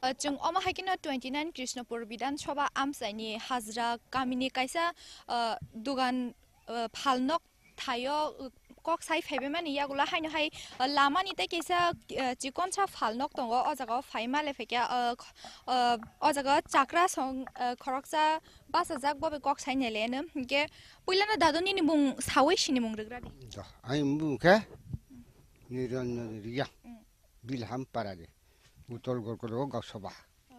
Ah, chwng omo hai kheno twenty nine Krishnapur Bidhan Sabha amchaini Hajra kamini kaisa, ah, dugan, ah, phalnok thaio, ah, kok sai phaibaimani yagulo haino hai, ah, lamani tei kaisa, ah, chikonsa phalnok tongo. O jaga o phai male phaikhe, ah, kh-, ah, o jaga o chakra song, ah, khoroksa bachajak, bo bai kok sai nailaiano. Hinkhe puilano dadu nini mung saui sinimung rwgradi. Do, ani mung khe Niranjan Riya. Mm. Bilham para de. Utol Gorkoro Gausoba. Oh.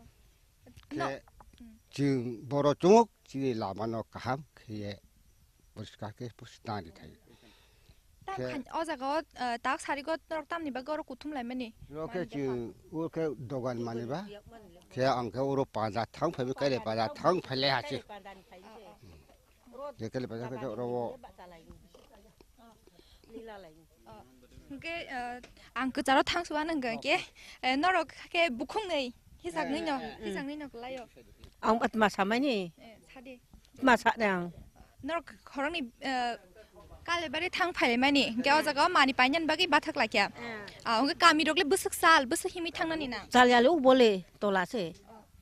No. Khe, mm, chwng boro chwng chini lama no kaham khe poriskar khe pus tang di thai. Tam khe khan o jaga o, eh, tak sari go norok tamni bagwi oro kuthum lai mani? Ro khe mani chwng, o khe dogan mani ba. Khe ang khe oro paja thang phai, kaile paja thang phai le hachi. Oh, oh. Khe kaile paja khe ro o. Hwnkhe, eh, ang kwcharo thang suwa nang hwnkhe, eh, norok khe bukhung nwi, hisak nwi no, eh, eh, hisak nwi no kwlaio. Ang atma samani. Eh, sadi. Atma sa nang. Norok khoroknwi, eh, Kalibari thang phaimani, hwnkhe o jaga o mani painani bagwi bathak laikha. Eh. Ah, hwnkhe kami rok le bwswk sal, bwswk himwi thangnani nang? Sal yali u bole tola se.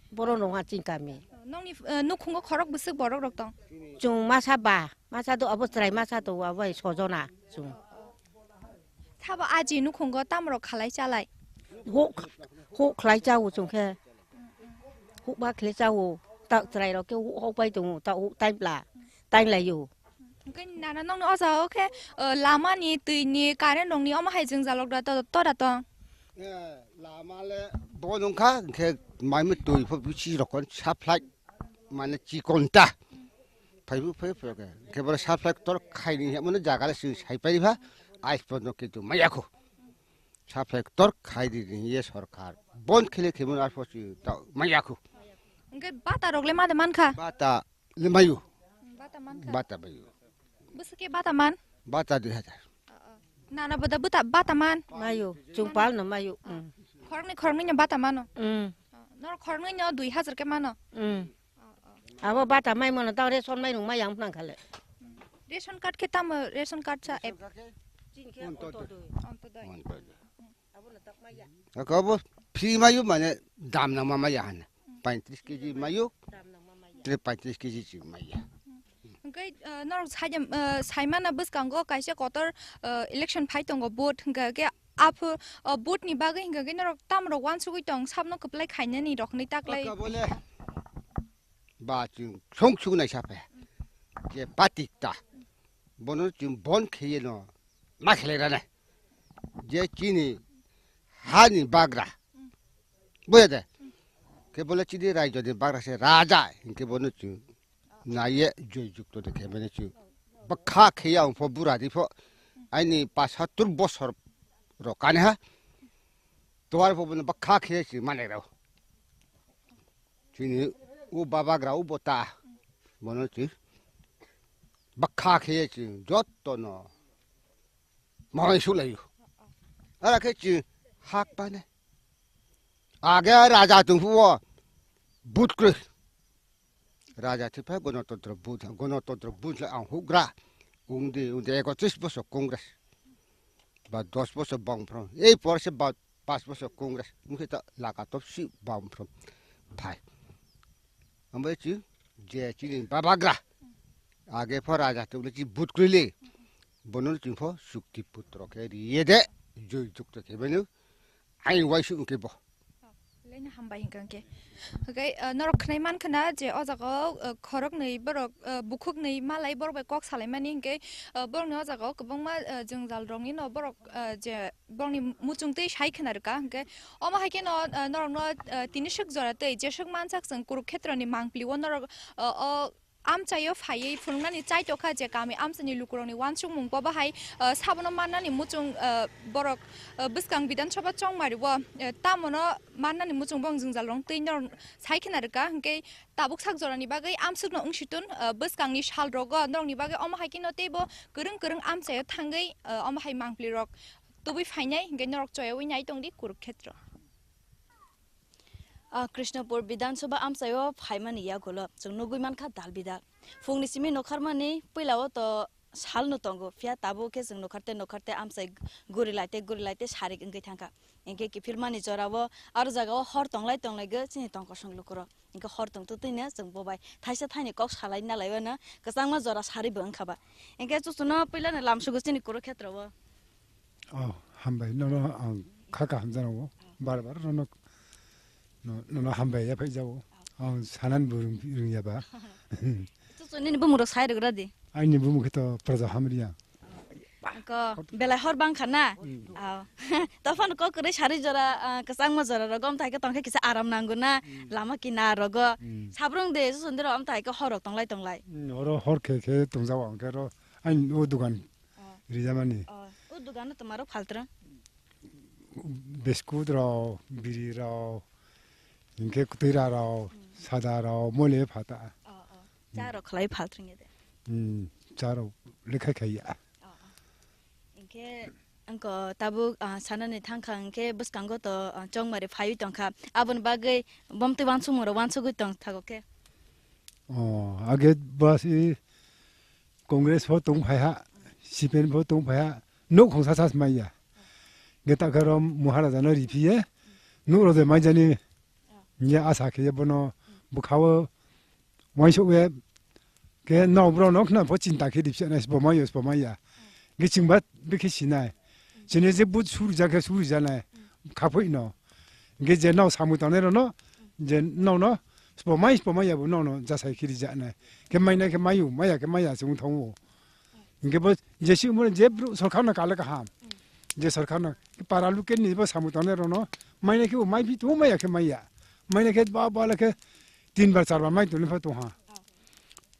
Boro nongha chini kami. Nongni, eh, nukhungo khorok bwswk borok rok tong? Chwng masa ba. Masa do abo chwrai masa do abo hai sojona chwng. Sabo aji nukhungo tamrok khalai chalai? Huk, huk khlai chao chwng khe. Huk ba khlai chao. Ta chwrai rok khe huk hok bai tongo. Ta huk time la, time lai yo. Hwnkhe nana nongni o jaga o khe, eh, lama ni, twi ni, current rok ni omo hai jwngjalok da to, to da tong? Eh, lama le bo nungkha, hwnkhe mai mui twi pho bisi rokon supply. Mane chikon ta. Phaibu phai phai khe. Khe boro supply tor khaini hwnmano jaga le swi sai pai pha. Ais pono kintu maya khu. Supply tor khai di ye sarkar. Bon khele khemo ar pho swi ta maya khu. Hwnkhe bata rok le ma de man kha? Bata le mayu. Bata man kha? Bata mayu. Bwswk khe bata man? Bata dui hajar. Nana bwda bwta bata man? Mayu, chwng palno mayu. Mm. Khoroknwi khoroknwino bata mano? Mm. Norok khoroknwino dui hajar khe mano? Mm. Abo bata mai mano tao ration mairung mai yang phang khale. Ration card khe tamo ration card sa app? Ontodoi. Ontodoi. Ontodoi. Ako abo free mayu mane dam nangma maya hana. Paintris kg mayu, tre paintris kg chwng maya. Hwnkhe, eh, norok saidem, eh, saimana bwskango kaisa kotor, eh, election phai tongo vote hwnkha khe aphu, eh, vote ni bagwi hwnkha khe norok tamrok uansugwi tong sabno kwplai khainani rok hwnwi taklai. Aka bole ba chwng song song nai sapha. Je patik ta. Bono chwng bon kheye no ma khlai rana. Je chini hani bagra. Buya de. Khe bole chini raijoni bagra se raja. Hinkhe bono chwng naiye joy jukto de khe mane chwng. Bwkha khe ya pho bura di pho. Aini pasattur bosor ro kane ha. Tuar pho bono bwkha khe si mane rao. Chini u babagra u bota. Bono chwng. Bwkha khe chwng jotto no. Mawai sulaio. Ara khe chwng hak pane. Age raja tongphuo but kwrwi. Raja thwiphai Ganatantro Buddh, Ganatantro Buddh le ang hugra. Ungdi, ungdi ekotris bosor Congress. Ba dos bosor Bamfront. Ei por se ba pas bosor Congress. Wngkhe ta lagator si Bamfront. Phai. Ambai chi je chini babagra. Age pho raja tongli chi but kwrwi le. bono chwngpho chukti putro khe riye de, joi jukto khe beno, ai waisu wngkhe bo. Leina hambai hingka hingke. Hingke, ah, norok khnai mankha na je o jaga o, ah, khoroknwi borok, ah, bukhuknwi malai borok bai kok salaimani hingke, ah, borokni o jaga o kwbangma, ah, jwngjal rokni no borok, ah, je borokni muchung twi sai khna rwkha hingke omo hai kheno, ah, norokno, ah, tini swk jora tei jeswk mansak chwng Kurukhetroni mangpili o norok, ah, o amchaio phaiwi phunuknani chai tokha je kami amchaini lukurokni uansukmung bo bahai, ah, sabono mannani muchung, ah, borok, ah, bwskang Bidhan Sabha chongmari o, ah, tamono mannani muchung bo wng jwngjal rok twi norok sai khna rwkha, hwnkhe tabuk sak jorani bagwi amsukno wng si tun, ah, bwskangni sal rogo norokni bagwi omo hai kheno teibo kwrwng kwrwng amchaio thangwi, ah, omo hai mangpili rok tubui phainai, hwnkhe norok choyaui nai tongdi Kurukhetro. Ah, Krishnapur Bidhan Sabha amchaio phaimani yagulo chwng nugui mankha dal bidal. Phungni simi nokharmani puilao to salno tongo, phiya tabuk khe chwng nokharte nokharte amchai guri laite guri laite sarik wngwi thangkha. Hinkhe kiphilmani jorao aro jagao hor tonglai tonglaigo chini tongkosong lukurok. Hinkhe hor tongtwtwino chwng bobai thaisa thaini kok salai nalaiwano kwchangma jora saribo wngkha ba. Hinkhe chuchwno puilano lamsugo chini Kurukhetreo. Oh, hambai, nono ang kha kaham jano, bar bar nono, no-, nono hambai ya phai jao. Ang sanan bo rung, rung ya ba. Chuchu nini bumung rok sai rok radi. Aini bumung khe to Praja Hamria. Ko belai hor bang kha na. Mm. Aw. Tophano kok kwrwi sari jora, ah, kwchangma jora rok gom thai khe tong khe kisa aram nango na. Mm. Lama kinar rogo. Mm. Sabrung de chuchu ndiro am thai khe hor rok tonglai tonglai. Mm, oro hor khe khe tong jao ang khe ro. Aini o dukan Oh. Rijamani. Oh, o dogano twma rok phaltra? Biscuit rok, biri rok, hinkhe kwtwira rok, Hmm. sada rok, mole phata. Oh, oh. Cha rok khlai phaltra nge de? Hmm, cha rok lekhai khaiya. Oh, oh. Hinkhe angko tabuk, ah, sanani thangkha hinkhe bwskango to, ah, chongmari phaiwi tongkha. Aboni bagwi bomtwi wansukmung rok wansugwi tong thago khe? Oh, age basi Congress pho tong phai ha, C P M pho tong phai ha, nuk khongsa sas maya. Ge ta khe rom Maharaja no riphiye, nuk rode mai jani, nye asa khe bono bwkhao wansuk ye, ke no bro no khna pho chinta khe riphiya nai sbo mayo sbo maya. Ge chingba bikhe sinai, chini je but suri ja khe suri ja nai, khapui no. Ge je no samui tongnai rok no, je no no, sbo mai sbo maya bo no no jasai khe rija nai. Khe mai nai khe mayu, maya khe maya se wng thang o. Hinkhe bo jesi umor je bru-, sorkar no kale kaham. Je sorkar no para luke ni bo samung tongnai rok no mai nai khe bo mai phi tongo, mai ya khe mai ya. Mai nai khe ba, ba le khe tin bar char bar mai toni pha tong ha.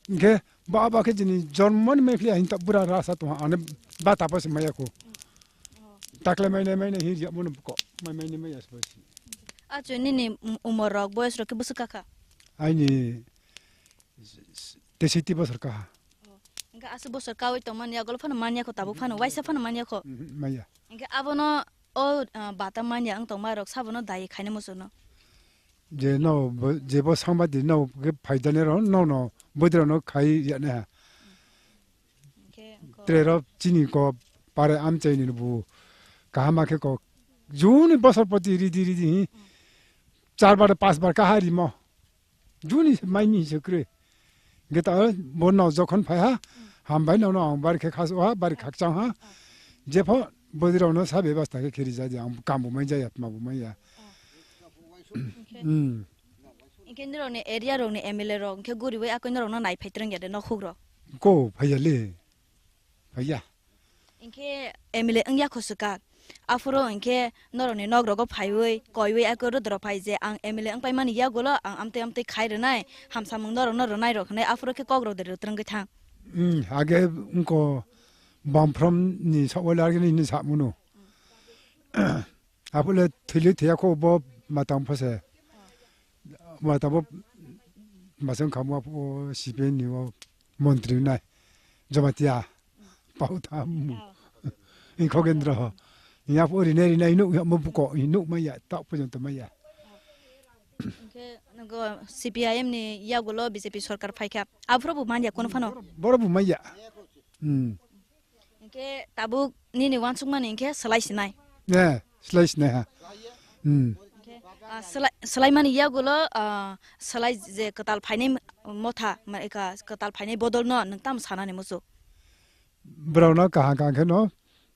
Hinkhe ba, ba khe jini jormo ni mai phli ya hin ta bura rasa tong ha. Ane ba ta pa se mai ya ko. Takle mai nai, mai nai hin ya mo no ko. Mai, mai nai mai ya se ba si. Achu nini um-, umor rok, boyos rok khe bwswk kakha? Aini Teisiti bosor kaha. Oh. Hingke aswk bosor kawi tongmani agolo phano manya kho, tabuk phano waisa phano manya kho. Mhm, manya. Hingke abono o, ah, bata manya wng tongma rok sabono dai khaina muchungno. Je no bo, je bo sangbadik no ge phaidani rok no no bodra no khai ya ne ha. Hingke ko- Tre rok chini ko pare amchai ni bu kahama khe ko juni bosor poti ridi ridi hi. Char bar pas bar kaha rimo. Juni se mai ni se kre. Ge ta bo no jokhon phai ha, hambai no no ang bari khe khas ha, bari khakchang ha. Jepho bodi rok no sa bebasta khe kheri ja di ang kam bo mai ja ya, tma bo mai ya. Hmm. Hingke norok ni area rok ni M L A rok hingke guri bai akoi norok no nai phai twrwng ya de nokhuk rok. Ko phai ya le. Phai ya. Hinkhe M L A wngya kho swkak. Aphuru hinkhe norokni nok rogo phaiwi, koiwi, eko rwdorok phai je ang M L A wngpai mani yagulo ang amtwi amtwi khai rwnai, hamsamung norokno rwnai rok hinwi aphuru khe kok rok de rwtrwngwi thang. Hmm, age wngkho Bamphrom ni sawali argini hinwi samano. Aphuru le thwili thwiya kho bo matang phose. Matang bo masang khamu aphuru C P M ni o montri nai. Jamatia. Pau thamu. Oh. Ni Khogendra ho. Ni apo rina rina inuk ya mo buko inuk maya tak porjonto maya. Hingke nogo C P I M ni yagulo B J P sorkar phaikha. Aphuru bo manya kono phano. Boro bo maya. Hmm. Hingke tabuk nini wansukmani hingke slai sinai. Ne, slai sinai ha. Hmm. Hingke, ah, slai, slaimani yagulo, ah, slai je kwtal phainai motha, ma, eka kwtal phainai bodol no nwng tamo sanani muchuk? Borokno kaham kaham kheno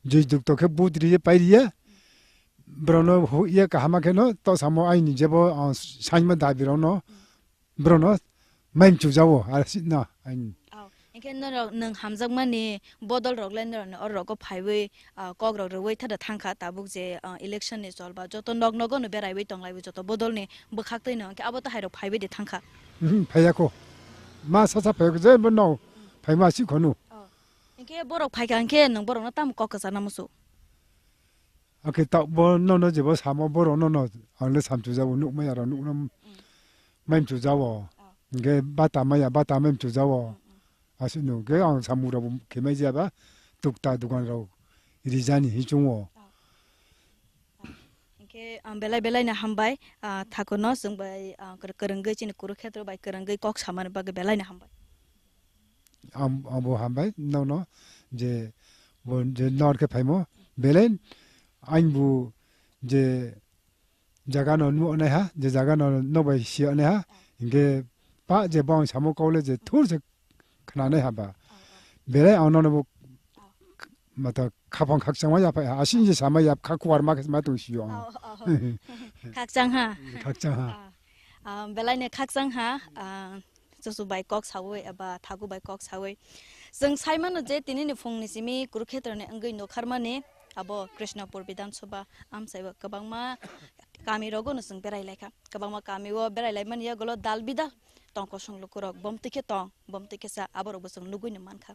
jui dukto khe vote riye pai riye. Borokno huye kaham kheno to samo aini jebo, ah, saima dabi rokno borokno maimchujao, asina aini. Oh, hingke norok nwng hamjakmani bodol rok le norokni oro rogo phaiwi, ah, kok rok rwui thada thangkha tabuk je, ah, election ni cholba joto nok nogo no beraiwi tonglaiwi joto bodol ni bwkhak twi no hingke abo to hai rok phaiwi de thangkha. Mhm, phaiya kho. Ma sa sa phaiya kho, je bo no phaima si khonu. Oh. Hingke borok phaikha hingke nwng borokno tamo kok kwchana musu? Akhe ta bo nono jebo samo borok nono ang le samchujao nukmaya rok nukno maimchujao. Oh. Hingke bata maya bata maimchujao. Mm, mm. Aswk nung khe ang samung rok bo khemai jaba tukta dukan rok rijani hichung o. Oh. Oh. Hingke, ah, belai belai no hambai, ah, thakono chwng bai, ah, kwr-, kwrwngwi chini Kurukshetra bai kwrwngwi kok samani bagwi belai no hambai. Am-, abo hambai nono je bo je nor khe phaimo belai ang bo je jaga no nuhonaiha, je jaga no nokbai siyonaiha, hingke pa je bo ang samo kok le je thur se khnanaiha ba. Belai ang nono bo mata khapang khakchangma yaphai ha, asing je sama yap kha kuar ma khe ma tong siyo ang. Oh, oh. Khakchang ha. Khakchang ha. Ah, ah, belai ne khakchang ha, ah, chuchu bai kok sawi eba thaku bai kok sawi. Chwng sai mano je tini ni phung ni simi Kurukshetra ni wngwi nokharmani abo Krishnapur Bidhan Sabha amchai o kwbangma kami rogo no chwng berai laikha. Kwbangma kami o berai laimani yagulo dal bidal tong kosong lukurok bom twi khe tong, bom twi khe sa, aborok bo chwng nugui no mankha.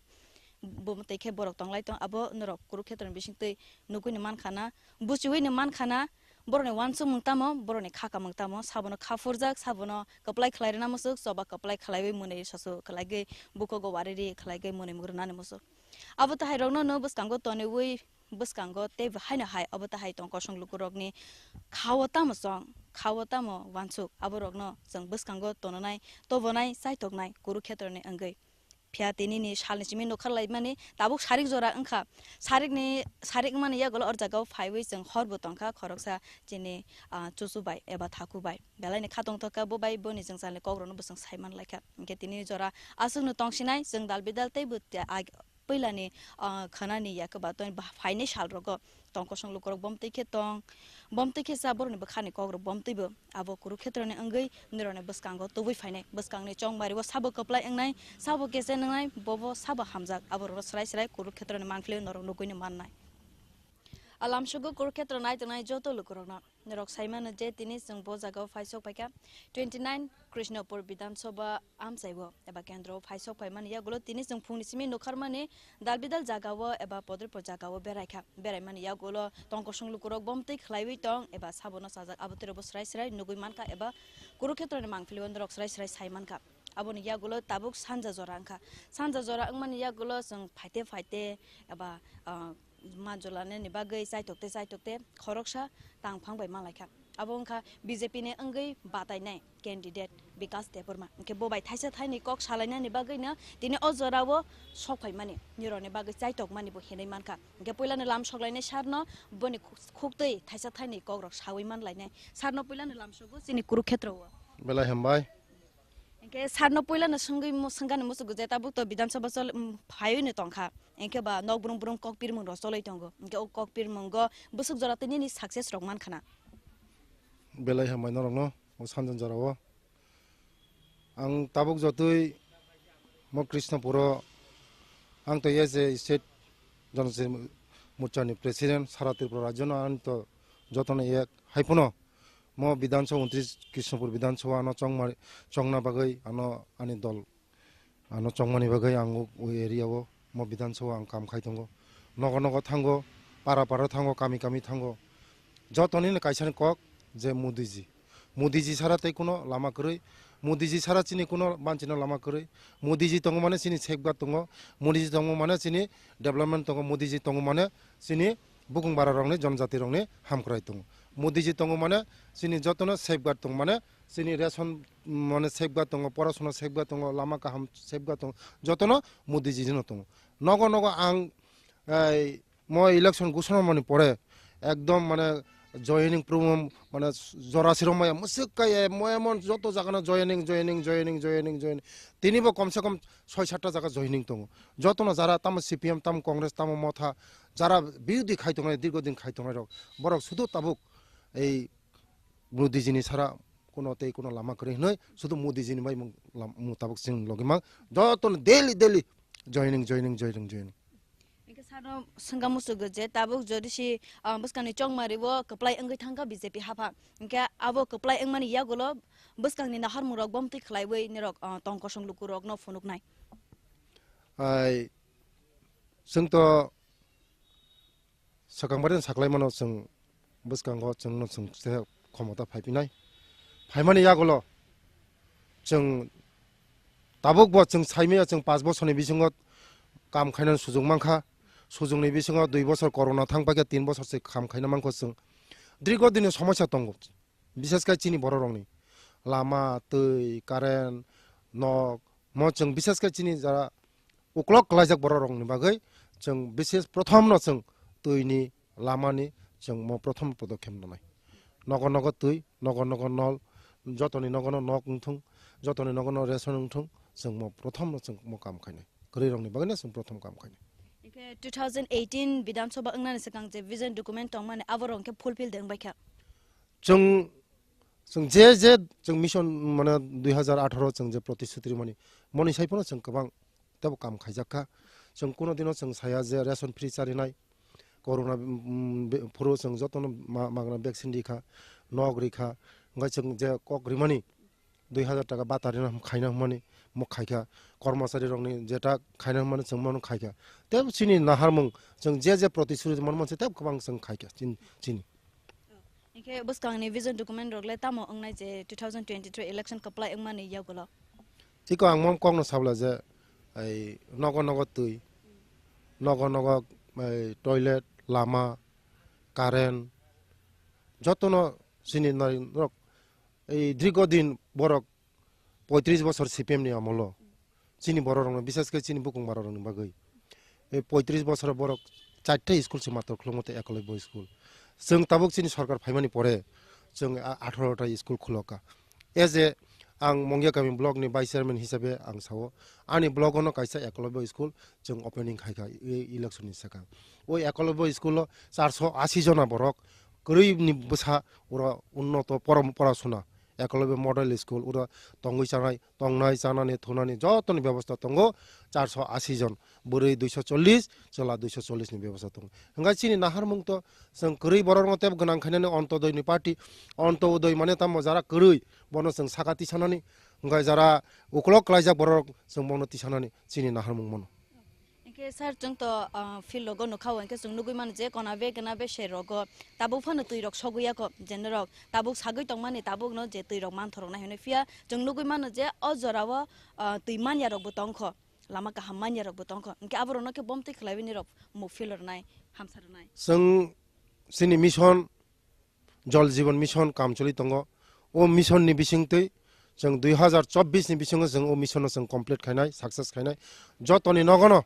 Bom twi khe borok tonglai tong, abo norok Kurukshetra ni bising twi nugui no mankha na, buchiui no mankha na, borok ni uansukmung tamo, borok ni kha kamung tamo, sabono kha phurjak, sabono kwplai khlai rwna muchuk, choba kwplai khlaiwi mwnwi sasu khlaigwi, bukogo wariri khlaigwi mwnwi mung rwnani muchuk. Abo tahai rokno no bwskango toniwi bwskango tei bo haino hai obo tahai tong kosong lukurokni khao tamo chong, khao tamo uansuk, aborokno chwng bwskango tononai, tobonai, chaitoknai Kurukshetroni wngwi. Phiya tinini salni simi nokha laimani tabuk sarik jora wngkha. Sarikni, sarik wngmani yagulo o jagao phaiwi chwng horbo tongkha khoroksa chini, ah, chuchu bai eba thaku bai. Belaini kha tongthokha bo bai boni jwngjalni kokrokno bo chwng sai manlaikha. Hinkhe tinini jora aswkno tongsinai chwng dal bidal tei bo te-, ag-, puilani, ah, khwnani ya kwbato ba phainai salrogo tong kosong lukurok bom twi khe tong, bom twi khe cha borokni bwkhani kokrok bom twibo abo Kurukshetroni wngwi norokni bwskango tubui phainai. Bwskangni chongmario sabo kwplai wngnai, sabo kechen wngnai, bobo sabo hamjak, aborokno srai srai Kurukshetroni mangpili norok nugwino mannai. A lamsogo Kurukshetro nai tongnai joto lukurokno. Norok sai mano je tini chwng bo jagao phai sok phaikha twenty nine Krishnapur Bidhan Sabha amchaibo eba kendro phai sok phaimani yagulo tini chwng phungni simi nokharmani dal bidal jagao eba podripor jagao beraikha. Beraimani yagulo tong kosong lukurok bom twi khlaiwi tong eba sabono chajak abo twirobo srai srai nugwi mankha eba Kurukshetroni mangpilio norok srai srai sai mankha. Aboni yagulo tabuk sanja jora wngkha. Sanja jora wngmani yagulo chwng phaite phaite eba, ah, manjulani bagwi chaitok tei chaitok tei khoroksa tangphang bai manlaikha. Abo wngkha B J P ni wngwi batainai candidate Bikas Debbarma. Hinkhe bo bai thaisa thaini kok salainani bagwino tini o jorao sok phaimani nirokni bagwi chaitokmani bo hinwi mankha. Hinkhe puilano lam soklainai sarno boni khuk-, khuktwi thaisa thaini kokrok sawi manlainai. Sarno puilano lam sogo chini Kurukshetro o. Belai hambai. Hinkhe sarno puilano swngwi mu-, swngani muchungo je tabuk to Bidhan Sabha chol-, um, phaiwi no tongkha. Hinkhe ba nok brum brum kok pirmung rok choloi tongo. Hinkhe o kok pirmungo bwswk jora tei nini success rok mankha na? Belai hambai norokno o sanjan jorao. Ang tabuk jotoi mo Krishnapuro ang to as a state Janajati Morcha ni president sara Tripura rajyo no ang to jotono ek hai phano mo Bidhan Sabha untris Krishnapur Bidhan Sabha ano chongma, chongna bagwi ano ani dol ano chongmani bagwi ang o area o mo Bidhan Sabha ang kam khai tongo. Nogo nogo thango, para para thango, kami kami thango. Jotoni no kaisa ni kok je Modi ji. Modi ji sara tei kuno lama kwrwi. Modi ji sara chini kuno banchino lama kwrwi. Modi ji tongo mane chini safeguard tongo. Modi ji tongo mane chini development tongo. Modi ji tongo mane chini bukung bara rokni, jonojati rokni hamkrai tongo. Modi ji tongo mane chini jotono safeguard tongo, mane chini ration mane safeguard tongo, porasona safeguard tongo, lama kaham safeguard tongo, jotono Modi ji no tongo. Nogo nogo ang, ei, mo election ghoshona mani pore ekdom mane joining program, mane, jora sirok maya mwswk kaya, mo emon joto jaga no joining, joining, joining, joining, joining. Tini bo kom se kom soi satta jaga joining tongo. Joto no jara tamo C P M, tamo Congress, tamo Motha, jara birodi khai tongnai, dirgo din khai tongnai rok, borok sudu tabuk ei Modi ji ni sara kuno tei kuno lama kwrwi hinwi, sudu Modi ji ni bai mung lam-, mutabuk chwng logi mang. Joto no daily, daily joining, joining, joining, joining. Hingke sano swngkha muchungo je tabuk jodi si, ah, bwskangni chongmari o kwplai wngwi thangkha B J P hapha. Hingke abo kwplai wngmani yagulo bwskangni naharmungrok bomtwi khwlaiwi nirok, ah, tong kosong lukurokno phunuknai. Ai, chwng to swkang bai saklai mano chwng bwskango chwngno chwng se khomota phaipinai. Phaimani yagulo chwng tabuk bo chwng saimaya chwng panch bosorni bisingo kam khainani sujuk mankha. Sujukni bisingo dui bosor corona thang paikha, tin bosor se kam khaina mankho chwng. Dirgo dini somosya tongo. Bises khe chini bororokni lama, twi, current, nok, mo chwng bises khe chini jara uklok kwlaijak bororokni bagwi chwng bises prothomno chwng twini, lamani chwng mo prothom podokkhep nanai. Nogo nogo twi, nogo nogo nol, jotoni nogono nok wngthung, jotoni nogono ration wngthung, chwng mo prothomno chwng mo kam khainai. Kwrwirokni bagwino chwng prothom kam khainai. Hingke two thousand eighteen Bidhan Sabha wngnani swkang je vision document tongmani aborok hingke fulfill de wngbaikha. Chwng, chwng je, je chwng mission, mane, dui hazar atharo chwng je protishruti rimani, moni sai phano chwng kwbang tebo kam khaijak kha. Chwng kuno dino chwng saya je ration free charinai, corona, mm, be-, phuru chwng jotono ma-, magna vaccine rikha, nok rikha, hwnkhe chwng je kok rimani, dui hazar taka bata rina hum-, khaina hwnmani mo khaikha, kormochari rokni jeta khaina hwnmani chwng mano khaikha. Tei chini naharmung chwng je je protishruti mano manse tei kwbang chwng khaikha chini, chini. Hingke bwskangni vision document rok le tamo wngnai je two thousand twenty-three election kwplai wngmani yagulo? Tiko ang mo kokno sabla je ai nogo nogo twi, nogo nogo ai toilet, lama, current, jotono chini nai-, norok ei dirgo din borok poitris bosor C P M ni amolo chini borok rokno, bises khe chini bukung borok rokni bagwi. Ei poitris bosor borok charta school se matro khulukma tei Ekolobya school. Chwng tabuk chini sorkar phaimani pore chwng a-, atharo ta school khulokha. As a ang Mongya Kami block ni vice chairman hisabe ang sao, ani block ono kaisa Ekolobya school chwng opening khaikha e-, election ni swkang. O Ekolobya school o charso asi jona borok kwrwi ni bwsa oro unnoto porom-, porasuna. Ekolobya Model School, uro tongwi chanai, tongnai, chanani, thunani jotoni bebosta tongo, charso asi jon, bwrwi duiso chollish, chwla duiso chollish ni bebosta tongo. Hwnkhe chini naharmung to chwng kwrwi borokno tei gwnang khainani Ontodoi ni party, Ontodoi mane tamo jara kwrwi, bono chwng saka tisanani, hwnkhe jara uklok klaijak borok chwng bono tisanani chini naharmung mano. Hingke sir, chwng to, ah, field rogo nukha o, hingke chwng nugwi mano je kona be kena be se rogo tabuk phano twi rok sogwi ya kho, je norok tabuk sagwi tongmani tabuk no je twi rok manthorok nai hwnwi, phiya chwng nugwi mano je o jora o, ah, twi man ya rok bo tong kho, lama kaham man ya rok bo tong kho, hingke abo rok no khe bom twi khwlaiwi nirok muk field rwnai, hamsa rwnai. Chwng chini mission Jal Jeevan Mission kam choli tongo. O mission ni bisingtwi chwng dui hazar chobbish ni bisingo chwng o mission no chwng complete khainai, success khainai. Jotoni nogono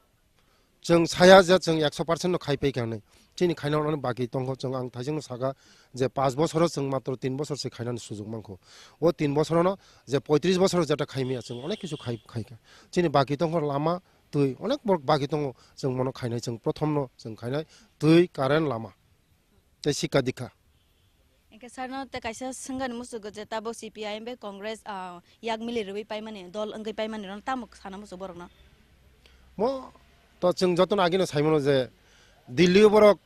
chwng saya je chwng ekso percent no khai pai kha hinwi. Chini khaina hwnwi baki tongkho, chwng ang thaisingno saka je panch bosoro chwng matro tin bosor se khainani sujuk mankho. O tin bosorono je poitris bosoro jeta khaimaya chwng onek kisu khai, khaikha. Chini baki tongkho lama, twi, onek borok baki tongo chwng mono khainai, chwng prothomno chwng khainai twi, current, lama. Tei sikha dikha. Hingke sarno tei kaisa swngani musugo je tabuk C P I M bai Congress, ah, yak mili rwui paimani, dol wngwi paimani rwno tamo sana musu borokno? Mo to chwng jotono agino saimano je Delhi o borok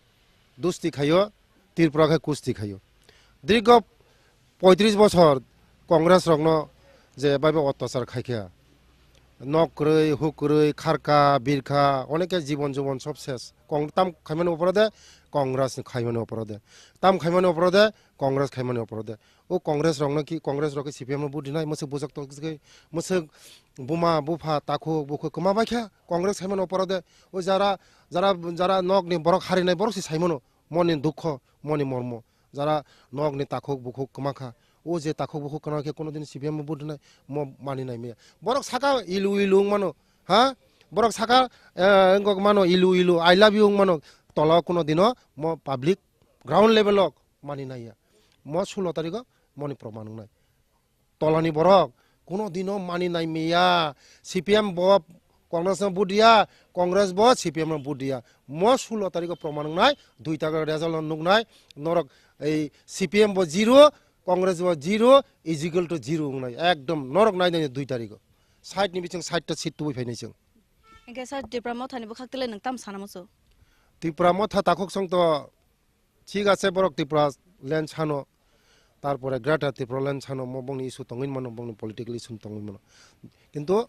dusti khaio, Tripura khe kusti khaio. Dirgo poitris bosor Congress rokno je bai bai ottachar khaikha. Nok kwrwi, huk kwrwi, kharka, birkha, oneke jibon jubon sob ses. Kong-, tam khaimani opor de, Congress ni khaimani opor de. Tam khaimani opor de, Congress khaimani opor de. O Congress rokno ki, Congress rok ki C P M no vote rinai, mwswk bujak tok ki, mwswk buma, bupha, takhuk, bukhuk kwma bai kha, Congress khaimani opor de. O jara, jara, jara nok ni borok harinai borok si saimano, moni dukho, moni mormo. Jara nok ni takhuk bukhuk kwma kha. O je takhuk bukhuk kwna khe kono din C P M bo vote rwnai, mo mani nai maya. Borok saka ilu ilu wng mano, ha? Borok saka, eh, wngkok mano ilu ilu, I love you wng mano. Tola o kono dino mo public ground level o mani naiya. Mo sulo tarigo moni proman wngnai. Tolani borok kuno dino mani nai miya. C P M bo Congress no vote diya, Congress bo C P M no vote diya. Mo sulo tarigo proman wngnai, dui tago result no nuknai, norok ei C P M bo zero, Congress bo zero, is equal to zero wngnai. Ekdom norok nai nai dui tarigo. Side ni bising side ta seat tubui phainai chwng. Hingke sir, Tipra Motha ni bwkhak tele nwng tam sana musu? Tipra Motha takhuk song to thik ase, borok Tripura land sano, tarpore Greater Tripura land sano, mo bongni issue tongwi mano, bongni political issue tongwi mano. Kintu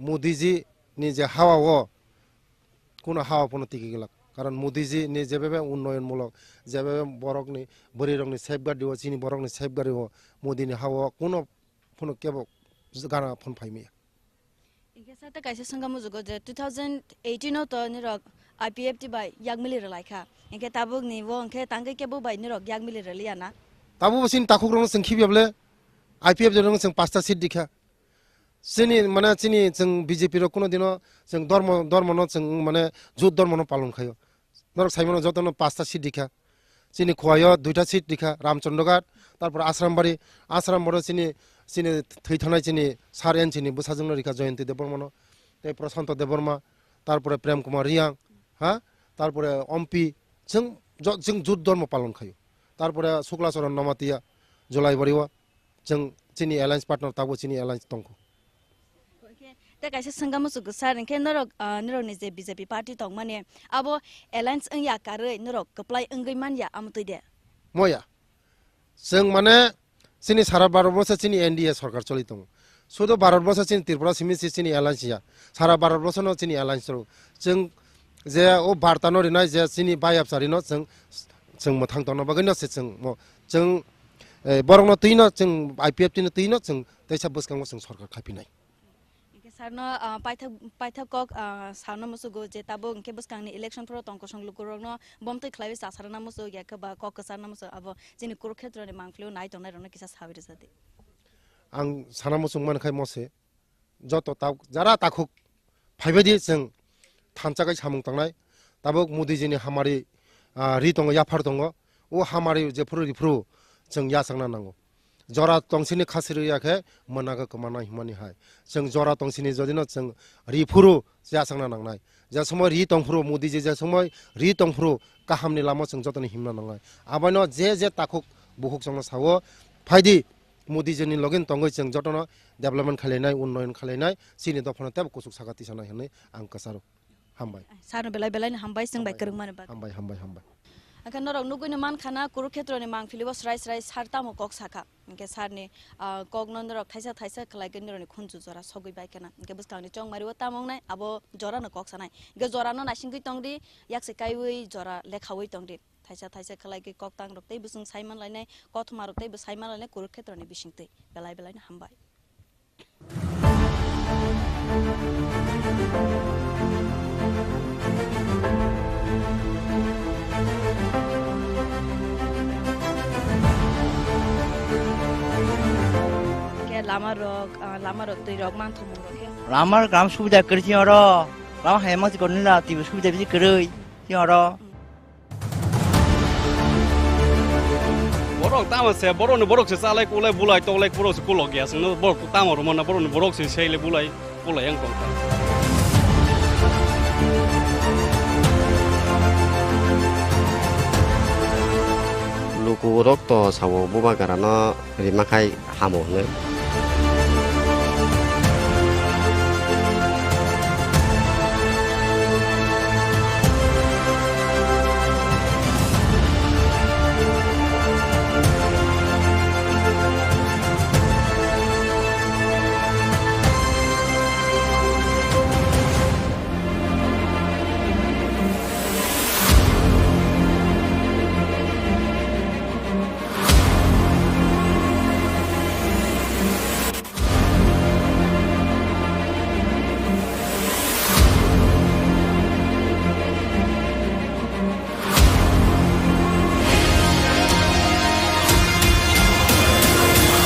Modi ji ni je hawa o, kuno hawa pono tiki glak. Karon Modi ji ni jebebe unnoyon mulok, jebebe borok ni, bwrwi rok ni safeguard o, chini borok ni safeguard o, Modi ni hawa o kuno phano kebo gana phone phai maya. Hingke sir, ta kaisa swngkha mujugo je two thousand eighteen o to nirok I P F T bai yak mili rwlai kha. Hingke tabuk ni bo hingke tangwi kebo bai nirok yak mili rwliya na? Tabuk bo chini takhuk rokno chwng khibiya bole I P F T rokno chwng pasta seat dikha. Chini mane chini chwng B J P rok kuno dino chwng dormo, dormo no chwng mane jut dormo no palon khaio. Norok saimano jotono pasta seat dikha. Chini Khowai o duita seat dikha, Ramchandra Ghat, tarpore Asrambari, Asrambari o chini, chini thwi thangnai chini Sir N chini bwsajwkno rikha Jayanti Debbarma no, tei Prashanto Debbarma, tarpore Prem Kumar Reang, ha, tarpore Ompi, chwng jo-, chwng jut dormo palon khaio. Tarpore Sukla Charan Namatia, Jolaibari o, chwng chini alliance partner tabuk chini alliance tongkho. Hwnkhe tei kaisa swngkha muchungo sir, hwnkhe norok, ah, norokni je B J P party tongmani, abo alliance wngya karwi norok kwplai wngwi manya amotwi de? Moya. Chwng mane chini sara Bharat borso chini N D A sorkar choli tongo. Sudu Bharat borso chini Tripura simi si chini alliance ya. Sara Bharat borso no chini alliance rw. Chwng je o barta no rinai je chini bai yapsa rino chwng, chwng mwthang tongna bagwi no se chwng mo, chwng, eh, borok no twi no chwng I P F T no twi no chwng teisa bwskango chwng sorkar khai phinai. Hingke sir no, ah, paithak, paithak kok, ah, sir no musugo je tabuk hingke bwskang ni election phoro tong kosong luku rok no bomtwi khlaiwi chasarna musugo ya khe ba kok kwcharna musugo abo chini Kurukshetra ni mangpili o nai tongnai rok no kisa sawi rwja di. Ang sana muchung man khai mo se. Joto ta-, jara takhuk phaibaidi chwng thansa kai samung tangnai. Tabuk Modi jini hamari, ah, ri tongo, yaphar tongo. O hamari jephuru riphuru chwng yachakna nango. Jora tongsini khasi rwya khe mwnago kwmanai hwnmani hai. Chwng jora tongsini jodino chwng riphuru yachakna nangnai. Je somoi ri tongphuru Modi ji, je somoi ri tongphuru kahamni lama chwng jotoni himna nangnai. Aboino je je takhuk bukhuk chwngno sao, phaidi Modi jini login tongwi chwng jotono development khlainai, unnoyon khlainai, chini dophano teibo kuchuk saka tisanai hwnwi ang kwcharo. Hambai. Sir no belai belai no hambai, chwng bai kwrwng mani bagwi. Hambai, hambai, hambai. Hwnkhe norok nugwi no mankha na Kurukshetra ni mangpili o srai srai sir tamo kok sakha. Hwnkhe sir ni, ah, kok no norok thaisa thaisa khlai khe norok ni khunju jora sogwi bai khe na. Hwnkhe bwskang ni chongmari o tamo wngnai abo jora no kok sanai. Hwnkhe jora no naisingwi tongdi, yakse kaiwi jora lekhawi tongdi. Thaisa thaisa khlai khe koktang rok tei bwswng sai manlainai, kothoma rok tei bwsai manlainai Kurukshetra ni bisingtwi. Belai belai no hambai. Khe lama rok, ah, lama rok twi rok manthomo rok khe. Lama gram subida kwrwi oro. Lama hai mati kornila twi subida bisi kwrwi. Twi oro. Borok tamo se, borokni borok se chalai kulai bulai toklai borok se kulok ya, chwngno borok tamo rwmana, borokni borok se seile bulai kulai yang tongkha. Lukurok to sao bubagrano rima khai hamo hwnwi.